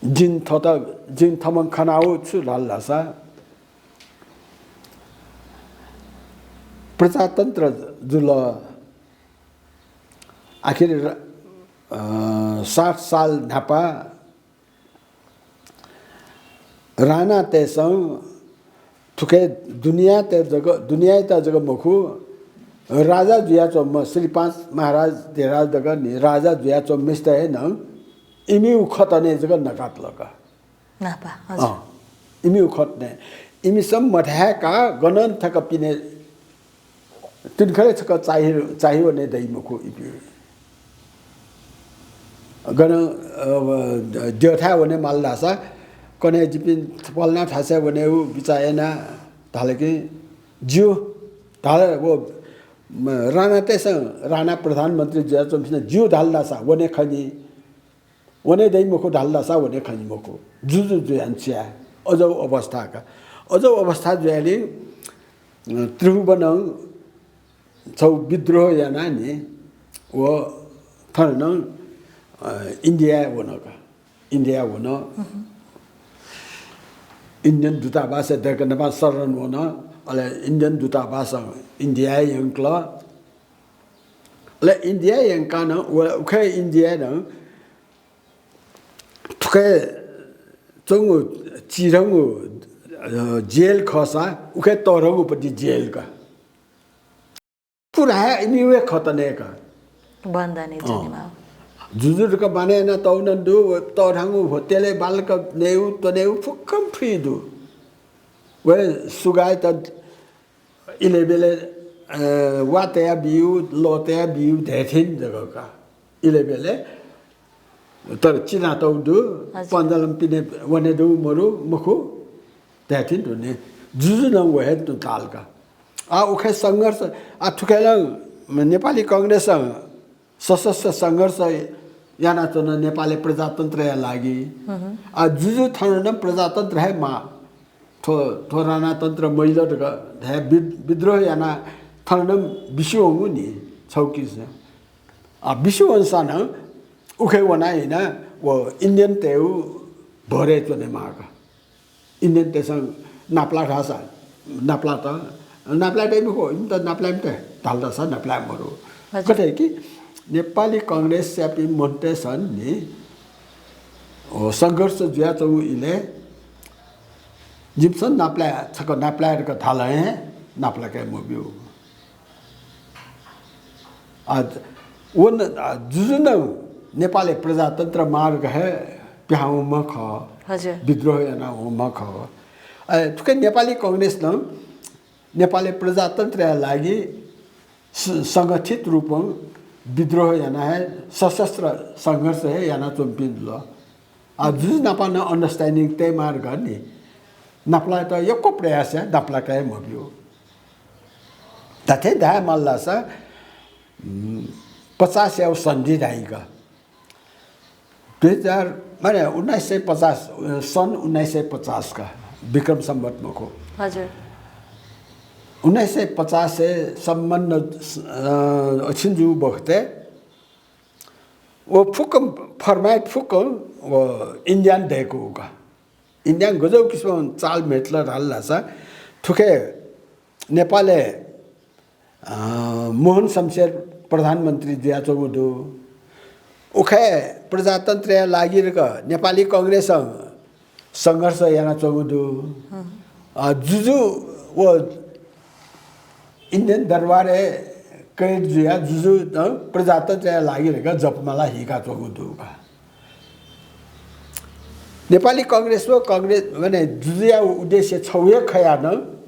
जिं थत, जिं थमं खनाउ छु धाल धाःसा, प्रजातन्त्र जुल। आखिर, अ, साठ साल न्हापा राणातय्सं थुखे दुनियाँतय् जक, दुनियाँयात जक मखु, राजा जुयाच्वंम्ह श्री पाँच महाराज, धेराज दक नि राजा जुयाच्वंम्हसित हे नं इमिउ खतने जक नकातल का। नापा, हजुर। अँ, इमिउ खतने। इमिसं मधाय्का गनं थक पिने तिनखरे छक चाहि, चाहिवने दइ मखु इपिउ। गनं, अ, द्यःथाय् वने माल धाःसा कन्हय् जिपिं पलना थासय् वनेउ बिचाः याना धाल कि ज्यू धाल। व राणातय्‌सं, राणा प्रधानमन्त्री जुयाच्वंपिन्सं ज्यू धाल धाःसा वने खनी, वने दइ मखु धाल धाःसा वने खनी मखु। जुजु जुयान च्वया अजौ अवस्था का। अजौ अवस्था जुयालि, अ, त्रिभुवनं छौ विद्रोह यानाः नि व थन नं, अ, इन्डियाय् वन का। इन्डियाय् वन। इन्डियन दूतावासय् दय्‌क नेपाल शरण वन। अले इन्डियन दूतावासं इन्डियाय् यंकल। अले इन्डियाय् यंकाः नं व उखे इन्डियाय् नं थुखे च्वंगु चिधंगु, अ, जेल खःसा उखे तःधंगुपट्टि जेल का। पुरा हे इमिगु हे खँ तनेक। बन्द यानाच्वनेमाः। जुजु जक मानय् यानातःगु नं दु, व तःधंगु होटलय् बांलाक नयेगु, त्वनेगु फुक्कं free दु। व सुगाय्‌त इलय्‌ब्यलय्, अ, वा तया बिउ, लः तया बिउ धयाथें जक का। इलय्‌ब्यलय् तर चिनातःगु दु, हजुर। पन्जालम पिने वने दु मरु मखु धयाथें दु नि। जुजु नं व हे तुं ताल का। आ, उखे संघर्ष, आ, थुखे नं नेपाली कांग्रेसं सशस्त्र संघर्ष यानाच्वन नेपालय् प्रजातन्त्रया लागि। आ, जुजु थन नं प्रजातन्त्र हे माः। थ्व, थ्व राणातन्त्र मैलो धकाः धाये, विद-, विद्रोह यानाः थन नं बिस्युं वंगु नि छौकिसं। आ, बिस्युं वंसां नं उखे वना हिना व इन्डियनतय्‌गु भरय् च्वनेमाः का। इन्डियनतय्‌सं नापलाः धाःसा नापलात, नापलाये दइ मखु, इमित नापलाये मते धाल धाःसा नापलाये मरु। हजुर। कथं कि नेपाली कांग्रेसयापिं मनूतय्‌सं नि, ओ, संघर्ष जुयाच्वंगु इलय् जिमिसं नापलाये, छकः नापलाये धकाः धाल हे नापलाके मब्यू। आ, व न-, आ, जुजु नं नेपालय् प्रजातन्त्र मार्ग हे पिहां वंम्ह खः। हजुर। विद्रोह याना वंम्ह खः। अ, थुके नेपाली कांग्रेस नं नेपालय् प्रजातन्त्रया लागि स-, संगठित रूपं विद्रोह याना हे सशस्त्र संघर्ष हे यानाच्वंपिं जुल। आ, जुजु नाप नं understanding तयेमाः धकाः नि नापलायेत यक्व प्रयास याये, नापलाके मब्यू। धात्थें धायेमाल धाःसा, उम्, पचासयागु सन्धि धाइगु का। दुई हजार, माने उन्नाइस सय पचास, अ, सन् उन्नाइस सय पचास का, विक्रम सम्वत मखु। हजुर। उन्नाइस सय पचासय् सम्बन्ध, अ, अछिन जूगु बखतय् व फुक्क फर्माइट फुक्क व इन्डियां दय्‌कूगु का। इन्डियां गज्याउ किसिमं चाल म्हेतल धाल धाःसा थुखे नेपालय्, अ, मोहन शमशेर प्रधानमन्त्री जुयाच्वंगु दु। उखे प्रजातन्त्रया लागि धकाः नेपाली कांग्रेसं संघर्ष यानाच्वंगु दु। अ, जुजु व इन्डियन दरबारय् कैद जुयाः जुजुं प्रजातन्त्रया लागि धकाः जपमाला हीकाच्वंगु दु का। नेपाली कांग्रेस व कांग्रेस, माने जुजुया उद्देश्य छगू हे खयाः नं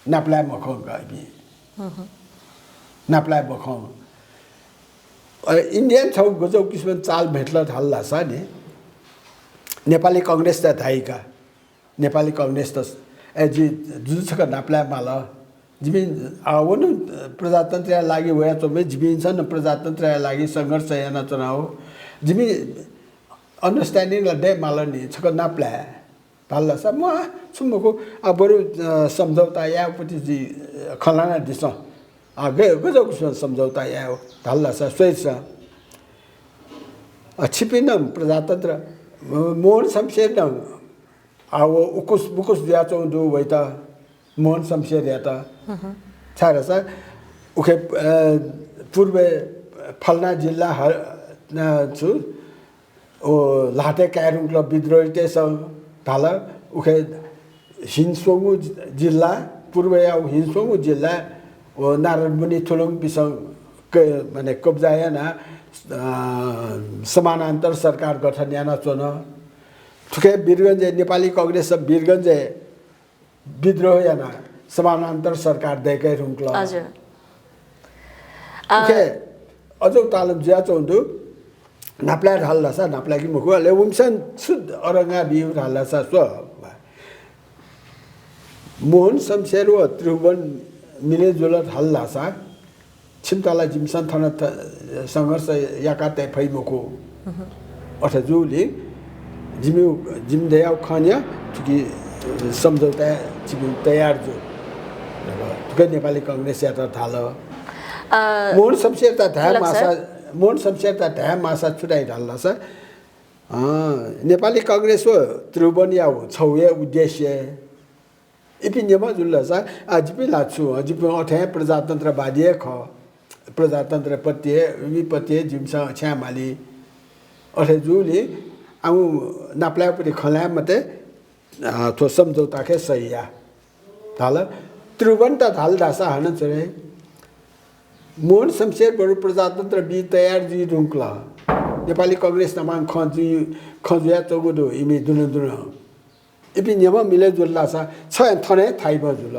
नापलाये मखं का इपिं। नापलाये मखं। अ, इन्डियां छगू गज्याउ किसिमं चाल म्हेतल धाल धाःसा नि, नेपाली कांग्रेसत धाइ का। नेपाली कांग्रेसत, ए, जि जुजु छकः नापलाये माल। जिमि, आ, व नं प्रजातन्त्रया लागि वयाच्वंबलय् जिमिसं नं प्रजातन्त्रया लागि संघर्ष यानाच्वना हो। जिमि understanding ला दये माल नि, छकः नापलाये धाल धाःसा, म्वाः, छु मखु, आ, बरु, अ, सम्झौता यायेगुपट्टि जि, अ, खँ ल्हानादिसँ। आ, ग-, गज्याउ किसिमं सम्झौता यायेगु धाल धाःसा स्वइदिसँ। अ, छिपिं नं प्रजातन्त्र, म-, मोहन शमशेर नं, आ, व उकुस बुकुस जुयाच्वंगु दु वइत, मोहन शमशेरयात। छाय् धाःसा उखे, अ, पूर्वय् फलाना जिल्ला ह-, न, छु, व ल्हातय् काये धुंकल विद्रोहीतय्‌सं धाल, उखे हिंस्वंगू जि-, जिल्ला, पूर्वया हिंस्वंगू जिल्ला, व नारायणमुनि थुलुङपिसं क-, माने कब्जा यानाः, अ, समानान्तर सरकार गठन यानाच्वन। थुखे वीरगञ्जय् नेपाली कांग्रेसं वीरगञ्जय् विद्रोह यानाः समानान्तर सरकार दय्‌के धुंकल। हजुर। आ, उखे अजौ तालं जुयाच्वंगु दु। नापलाये धाल धाःसा नापलाये कि मखु, अले वंपिसं छु अरंगा बिउ धाल धाःसा स्व। मोहन शमशेर व त्रिभुवन मिले जुल धाल धाःसा छिमित ला जिमिसं थन थ-, संघर्ष याका तये फइ मखु। अथे जूलिं जिमि, जिमि धयागु खँ न्यँ, थुकी सम्झौताय् छिपिं तयार जु। थुकी नेपाली कांग्रेसयात धाल। अ, मोहन शमशेरयात धाये माःसा, मोहन शमशेरयात धाये माःसा छु धाइ धाल धाःसा, अँ, नेपाली कांग्रेस व त्रिभुवनयागु छगू हे उद्देश्य। इपिं निम्ह जुल धाःसा, आ, जिपिं ला छु, अ, जिपिं अथे हे प्रजातन्त्रवादी हे खः। प्रजातन्त्रप्रति हे, विपति हे जिमिसं छ्याये माली। अथे जूलिं आमु नापलायेपति खँ ल्हाये मते, अ, थ्व सम्झौताखे सही या धाल। त्रिभुवनयात धाल धाःसा हानं छु रे, मोहन शमशेर बरु प्रजातन्त्र बी तयार जुइ धुंकल। नेपाली कांग्रेस नापं खँ जुइ, खँ जुयाच्वंगु दु, इमि दुने दुने। इपिं निम्ह मिले जुल धाःसा छ थन हे थाइबा जुल।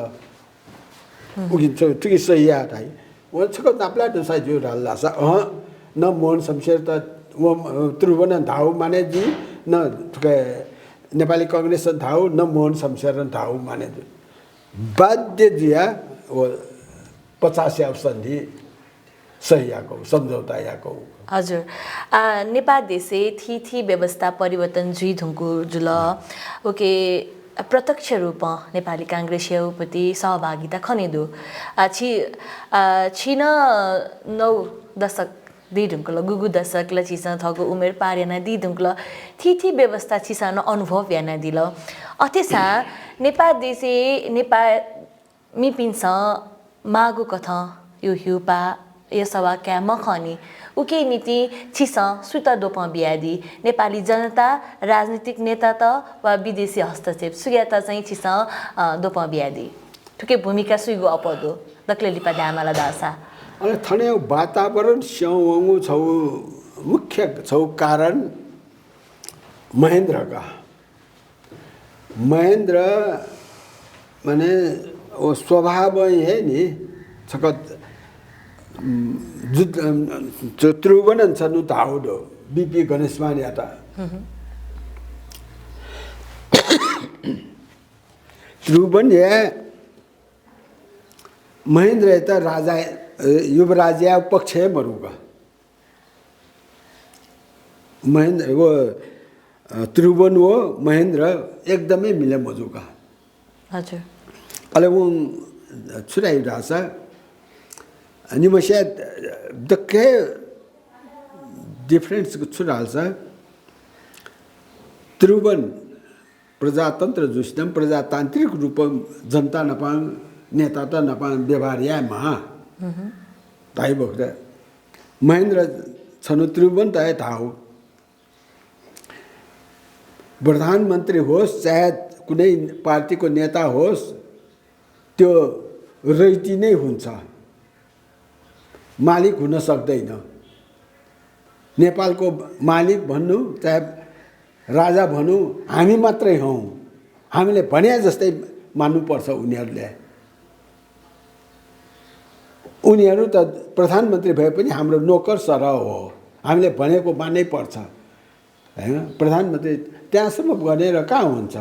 उकिं छु, थुकी सही या धाइ। व छकः नापलाये दुसा ज्यू धाल धाःसा, अहँ, न मोहन शमशेरयात व, अ, त्रिभुवनं धाःगु माने जुइ, न थुकी नेपाली कांग्रेसं धाःगु, न मोहन शमशेरं धाःगु माने जुइ। बाध्य जुया व पचासयागु सन्धि सही याकू, सम्झौता याकू। हजुर। आ, नेपाल देशय् थीथी व्यवस्था परिवर्तन जुइ धुंकू जुल। उकी प्रत्यक्ष रूपं नेपाली कांग्रेसयागु पति सहभागिता खने दु। आ, छि, आ, छि नं नौ दशक दइ धुंकल, गुगु दशक ला छिसं थःगु उमेर पार यानादि धुंकल, थीथी व्यवस्था छिसं नं अनुभव यानादिल। अथेसां नेपाल देशय् नेपाल मिपिन्सं माःगु कथं यो ह्यूपाः, यसवा काये मखंनि। उकिया निंतिं छिसं सुयात द्वपं बियादी? नेपाली जनता, राजनीतिक नेतात वा विदेशी हस्तक्षेप, सुयात चाहिँ छिसं, अ, द्वपं बियादी? थुकी भूमिका सुयागु अप्वः दु? दकले लिपा धायेमाल धाःसा। अले थनया वातावरण स्यं वंगु छगू मुख्य छगू कारण महेन्द्र का। महेन्द्र माने व स्वभावं हे नि छकः, उम्, जुद्ध, उम्, त्रिभुवनं छन्हु धाःगु दु, बीपी गणेशमानयात। त्रिभुवन हे महेन्द्रयात राजा, ए, युवराजया पक्ष हे मरुक। महेन्द्र व, अ, त्रिभुवन व महेन्द्र एकदमै मिले मजुक। हजुर। अले वं छु धाइ धाःसा, निम्हस्यां दक्व difference छु धाःसा, त्रिभुवन प्रजातन्त्र जुसिनं प्रजातान्त्रिक रूपं जनता नापं, नेतात नापं व्यवहार यायेमाः धाइ बखत महेन्द्र छन्हु त्रिभुवनयात हे धाःगु। प्रधानमन्त्री होस्, चाहे कुनै पार्टीको नेता होस्, त्यो रैती नै हुन्छ, मालिक हुन सक्दैन। नेपालको मालिक भन्नु, चाहे राजा भन्नु, हामी मात्रै हौँ। हामीले भन्या जस्तै मान्नुपर्छ उनीहरूले। उनीहरू त प्रधानमन्त्री भए पनि हाम्रो नोकर सरह हो, हामीले भनेको मान्नै पर्छ, होइन? प्रधानमन्त्री त्यहाँसम्म भनेर कहाँ हुन्छ?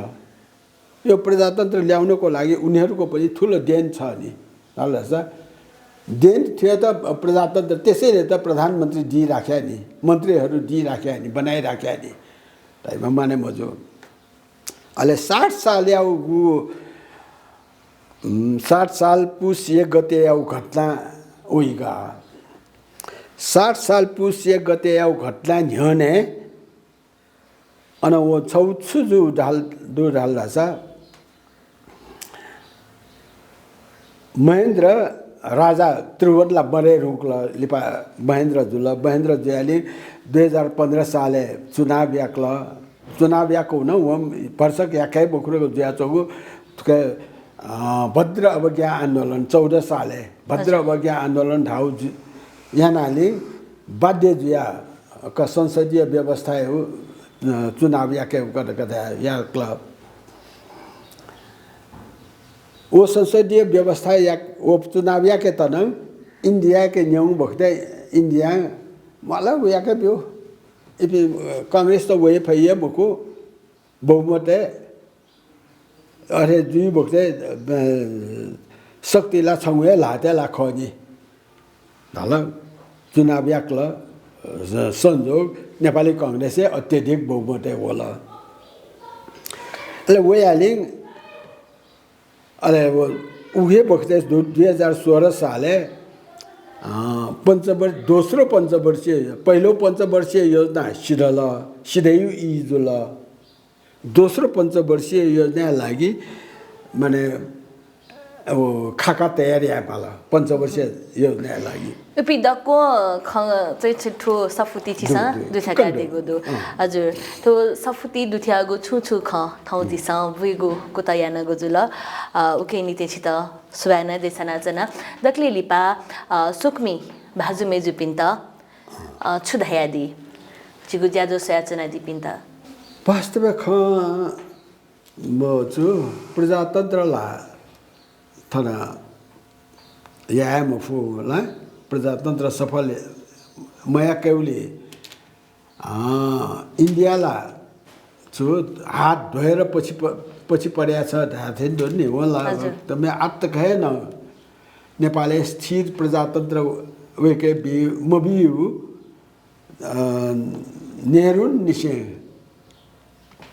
यो प्रजातन्त्र ल्याउनको लागि उनीहरूको पनि ठुलो देन छ नि। थाहा छ? देन थियो त प्रजातन्त्र, त्यसैले त प्रधानमन्त्री दिइराख्या नि, मन्त्रीहरू दिइराख्या नि, बनाइराख्या नि। ताइमा माने मजु। अले साठ सालयागु, उम्, साठ साल पुस एक गतेयागु घटना उइगा। साठ साल पुस एक गतेयागु घटना न्ह्यःने अन व छौ छु जु धाल, दु धाल धाःसा, महेन्द्र राजा त्रिभुवनला मरे धुंकल लिपा महेन्द्र जुल। महेन्द्र जुयालि दुई हजार पन्ध्र सालय् चुनाव याकल। चुनाव याकु हुन वं भरसक याके बखुरक जुयाच्वंगु थुके, अ, भद्र अवज्ञा आन्दोलन चौध सालय् भद्र अवज्ञा आन्दोलन धाउ जु-, यानालि बाध्य जुया क संसदीय व्यवस्थायु, अ, चुनाव याके उकत कथं याकल। व संसदीय व्यवस्था या, व चुनाव याके तन इन्डियाके न्यंगु बखतय् इन्डिया मला व याके ब्यु। इपि, अ, कांग्रेस त वये फइए मखु, बहुमतय् अथे जुइ बखतय्, अ, शक्ति ला छंगु हे ल्हातय् ला खः नि। धाल, चुनाव याकल, अ, संजोग नेपाली कांग्रेसय् अत्यधिक बहुमतय् वल। अले वयालिं अले व, उहे बखतय् दु-, दुई हजार सोह्र सालय्, अ, पञ्चवर्ष-, दोस्रो पञ्चवर्षीय, पहिलो पञ्चवर्षीय योजना सिधल, सिधयु ई जुल। दोस्रो पञ्चवर्षीय योजनाया लागि माने अब खाका तयार यायेमाल पञ्चवर्षीय योजनाया लागि। उपिं दक्व खँ चाहिँ छि थ्व सफुति थिसं दु, दु। दुथ्याकादीगु दु। अँ। हजुर, थ्व सफुति दुथ्याःगु छु छु खँ थौं झीसं बुइगु कुतः यानागु जुल। अ, उकिया निंतिं छितः सुभाय् नं देछानाच्वना। दकले लिपा, अ, स्वकुमि भाजु मय्जुपिन्त, अ, छु धयादी? झीगु ज्याझ्वः स्वयाच्वनादीपिन्त। वास्तवय् खँ मच्वँ, प्रजातन्त्र ला थन याये मफु ला, प्रजातन्त्र सफल मयाकेगुली, अँ, इन्डिया ला छु हात ध्वएर पछि प-, पछि पड्या छ धाये थें दु नि। वं ला हजुर। एकदमै आत्तक हे न नेपालय् स्थिर प्रजातन्त्र वय्के बी, मबियु। अ, नेहरूनिसें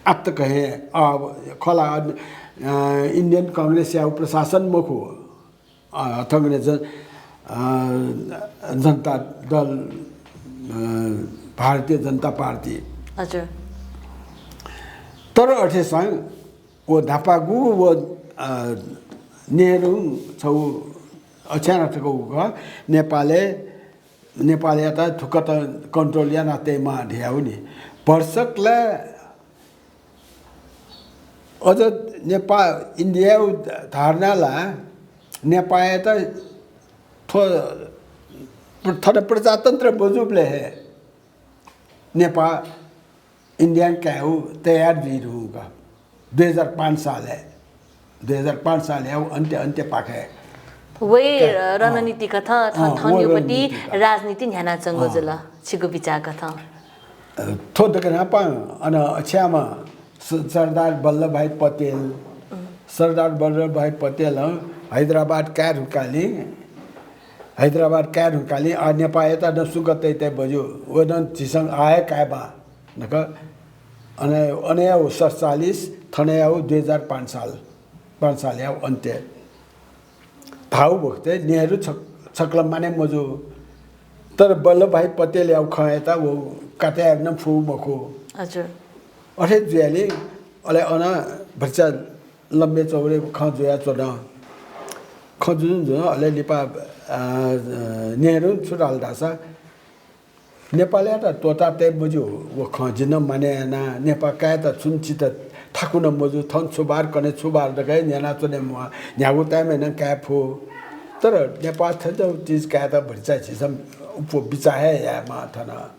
आत्तक हे, अ, खला, अ, इन्डियन कांग्रेसया प्रशासन मखु, अ, थंगने जन-, अ, जनता दल, अ, भारतीय जनता पार्टी। हजुर। तर अथेसां व न्हापागु व, अ, नेहरू छौ अछ्याना तक उक नेपालय्, नेपालयात थुकथं control याना तयेमाः धयाउ नि। भरसक ला अझ नेपा-, इन्डिया धारणा ला नेपालयात थ्व थन प्रजातन्त्र मजूबलय् हे नेपाल इन्डियां कायेउ तयार जुइ धुंक दुई हजार पाँच सालय्, दुई हजार पाँच सालय् अन्त्य, अन्त्य पाखे वइ का-, रणनीति कथं थन अँ, थन वइ युपति रणनीति का। राजनीति न्ह्यानाच्वंगु अँ। जुल, छिगु बिचाः कथं? अ, थ्व दकनापां अन अछ्यामा स-, सरदार वल्लभभाइ पटेल, उम्। सरदार वल्लभभाइ पटेलं हैदराबाद काये धुंकालिं, हैदराबाद काये धुंकालिं, आ, नेपालयात नं सुंक तइतय् मज्यू, व नं झीसं आः हे कायेमाः। नक अन, अनया व सतचालिस, थनया व दुई हजार पाँच साल, पाँच सालया अन्त्य। धाउ बखतय् नेहरू छक-, छकलं माने मजू। तर वल्लभभाइ पटेलया खँयात व काटे याना फु मखु। हजुर। अथे जुयालि अले अन भचा लम्बे चौडे खँ जुयाच्वन। खँ जुजुं जुन अले लिपा, अ, नेहरू छु धाल धासा नेपालयात त्वःता तये मज्यू व खँ जिं नं माने याना, नेपाल कायेत छुं चित थाकु नं मजू, थन छु बार कने छु बार दकले न्यानाच्वने म्वाः, न्यागू time-य् नं काये फु। तर नेपाल थज्याःगु चिज कायेत भचा झीसं उप बिचाः हे यायेमाः थन।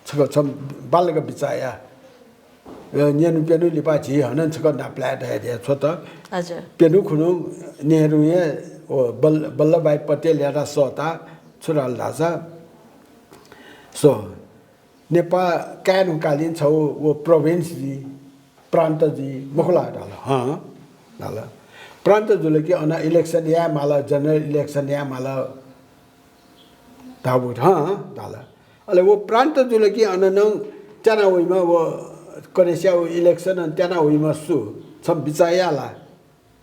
छकः छं बांलाक बिचाः या। अ, न्यन्हु प्यन्हु लिपा झी हानं छकः नापलाये धयाधया छ्वत। हजुर। प्यन्हु खुन्हु नेहरू हे व बल्ल-, वल्लभभाइ पटेलयात सःता छु धाल धासा, स्व, नेपाल काये धुंकालिं छौ व province जुइ, प्रान्त जुइ, मखु ला धाल। हँ, धाल। प्रान्त जुल कि अन election याये माल, general election याये माल। धाउ बखत, हँ, धाल। अले व प्रान्त जुल कि अन नं त्याना वइमा व कनेस्या व election अन त्याना वइमा सु, छं बिचाः या ला?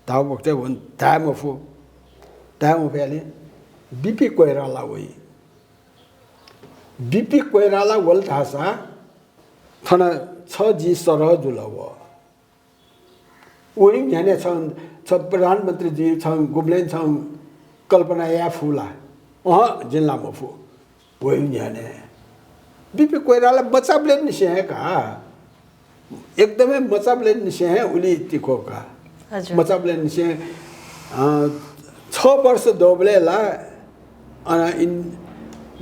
धाउ बखतय् व धाये मफु। धाये मफयालि बिपी कोइराला वइ। बिपी कोइराला वल धासा थन छ जि सरह जुल व। वइ न्ह्यःने छं, छ प्रधानमन्त्री जुइ छं गुबलें छं कल्पना याये फु ला? अहँ, जिं ला मफु। वइ न्ह्यःने बिपी कोइराला मचाबलेंनिसें हे का। एकदमै मचाबलेंनिसें हे उलि तिखो का। हजुर। मचाबलेंनिसें, अ, छ वर्ष दौबलय् ला, अ, इन-,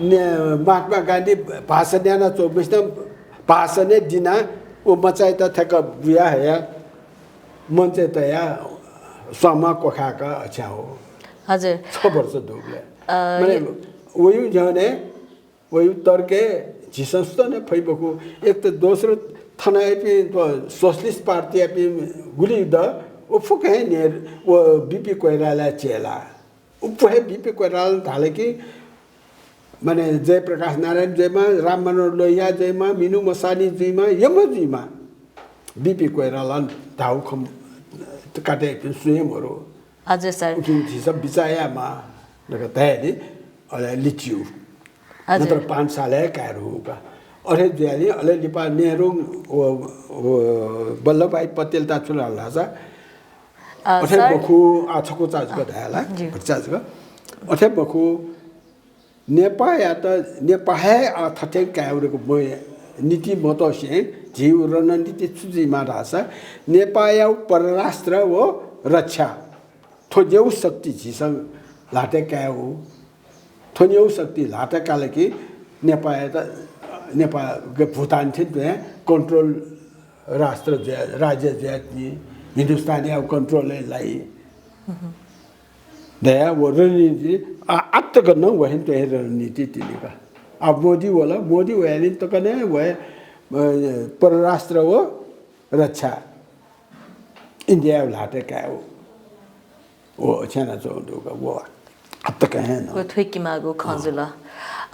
ने-, महात्मा गान्धी भाषण याना च्वंबलय् भाषण हे दिना व मचायात थ्याक्क बुया हया मञ्चय् तया स्वांमा क्वखाय्क अछ्याः हो। हजुर। छ वर्ष दौबलय्। अ, माने, ये- वयु न्ह्यःने वयु तर्के झीसं सुतं हे फइ मखु। एक त दोस्रो थनयापिं व Socialist Party यापिं गुलि द, व फुक्क हे नेर, व बिपी कोइराला चेला। उप हे बिपी कोइराला धाल कि माने जयप्रकाश नारायण जुइमा, राममनोहर लोहिया जुइमा, मिनु मसानी जुइमा, यम्ह जुइमा, बिपी कोइराला धाउ खँ काटे पिं सुये मरु। हजुर सर। उकिं झीसं बिचाः यायेमाः धकाः धयानि, अले लिच्यु। हजुर। नत्र पाँच सालय् काये धुंका। अथे जुयानि, अले लिपा नेहरू व, व, वल्लभ भाइ पटेलत छु धाल धाःसा, अ, अथे सर। मखु, आ, छकू चा जक धाये ला, ज्यू। भचा जक। अथे मखु, नेपाःयात, नेपाः हे, आ, थथे काये धुंकूगु नीति मतसे झीगु रणनीति छु जुइमाः धाःसा, नेपाःया परराष्ट्र व रक्षा, थ्व न्यागू शक्ति झीसं ल्हातय् कायेगु। थ्व न्यागू शक्ति ल्हातय् काल कि नेपाःयात, नेपाः भुटान थें तुं control राष्ट्र जुया, राज्य जुयाच्वनी, हिन्दुस्तानया control-य् लाइ। दया व रणनीति, आ, आत्तक नं व हे तुं हे रणनीति तिनि का। अब मोदी वल, मोदी वयानि तक नं व, अ, परराष्ट्र व रक्षा इन्डियाया ल्हातय् कायेगु। व छ्यानाच्वंगु दु का, व आत्तक हे नं। व थुइकेमाःगु खँ जुल।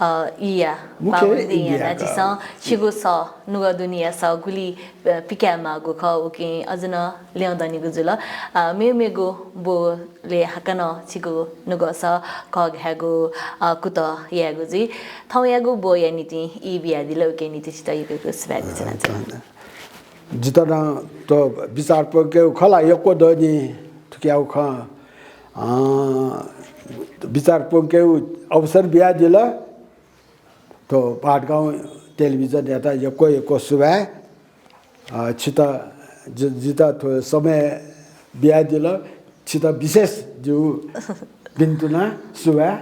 अ, इया, मुख्य पावन इन्डिया दिंया का। झीसं छिगु सः, नुगः दुनेया सः गुलि, अ, पिकायेमाःगु खः, उकिं अझ नं ल्यं दनिगु जुल। अ, मेमेगु ब्वलय् हाकनं छिगु नुगः सः कःघायेगु, अ, कुतः यायेगु जुइ। थौंयागु ब्वया निंतिं ई बियादिल, उकिया निंतिं छितः यक्व यक्व सुभाय् बियाच्वना। जितः नं थ्व बिचाः प्वंकेगु खँ ला यक्व दनि, थुकियागु खँ, अँ, बिचाः प्वंकेगु अवसर बियादिल। थ्व पाटगाउँ टेलिभिजनयात यक्व यक्व सुभाय्। अ, छितः जि-, जितः थ्व समय बियादिल, छितः विशेष जिगु भिन्तुना सुभाय्।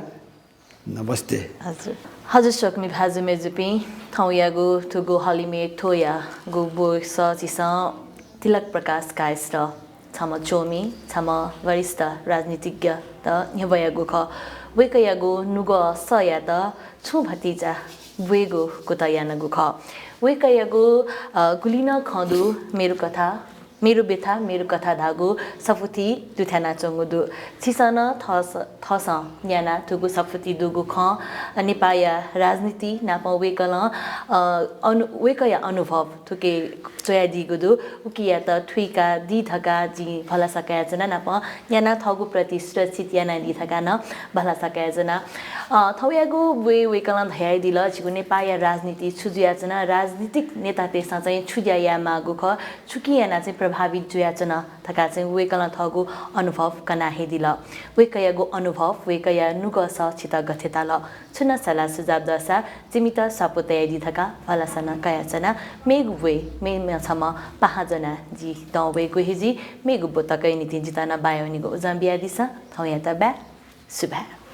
नमस्ते। हजुर। हजुर, स्वकुमि भाजु मय्जुपिं, थौंयागु थुगु हलिमय् थ्वयागु ब्वय् सः झीसं तिलक प्रकाश कायस्थ, छम्ह च्वमि, छम्ह वरिष्ठ राजनीतिज्ञत न्ह्यब्वयागु खः। वय्कःयागु नुगः सःयात छुं भतिचा ब्वयेगु कुतः यानागु खः। वय्कःयागु, अ, गुलि नं खँ दु, मेरो कथा, मेरो व्यथा, मेरो कथा धाःगु सफुती दुथ्यानाच्वंगु दु। छिसं नं थःस-, थःसं न्याना थुगु सफुती दुगु खँ, अ, नेपाःया राजनीति नाप वय्कलं, अ, अनु-, वय्कःया अनुभव थुके च्वयादीगु दु, उकियात थुइकादी धकाः जिं भलसा कयाच्वना, नाप न्यानाः थःगु प्रति सुरक्षित यानादी धकाः नं भलसा कयाच्वना। अ, थौंयागु ब्वय् वय्कलं धयादिल, झीगु नेपाःया राजनीति छु जुयाच्वना, राजनीतिक नेतातय्सं चाहिँ छु ज्या यायेमाःगु खः, छुकिं यानाः चाहिँ प्रभावित जुयाच्वन धकाः चाहिँ वय्कलं थःगु अनुभव कना हे दिल। वय्कःयागु अनुभव, वय्कःया नुगः सः छितः गथे ताल? छुं सल्लाह सुझाव दःसा जिमित स्वापू तयादी धकाः भलसा नं कयाच्वना। मेगु ब्वय् मेम्ह छम्ह पाहां ज्वनाः जि तं वयेगु हे जुइ। मेगु ब्व तकया निंतिं जितः नं बाय् वनेगु उजं बियादिसँ। थौंयात बाय्। सुभाय्।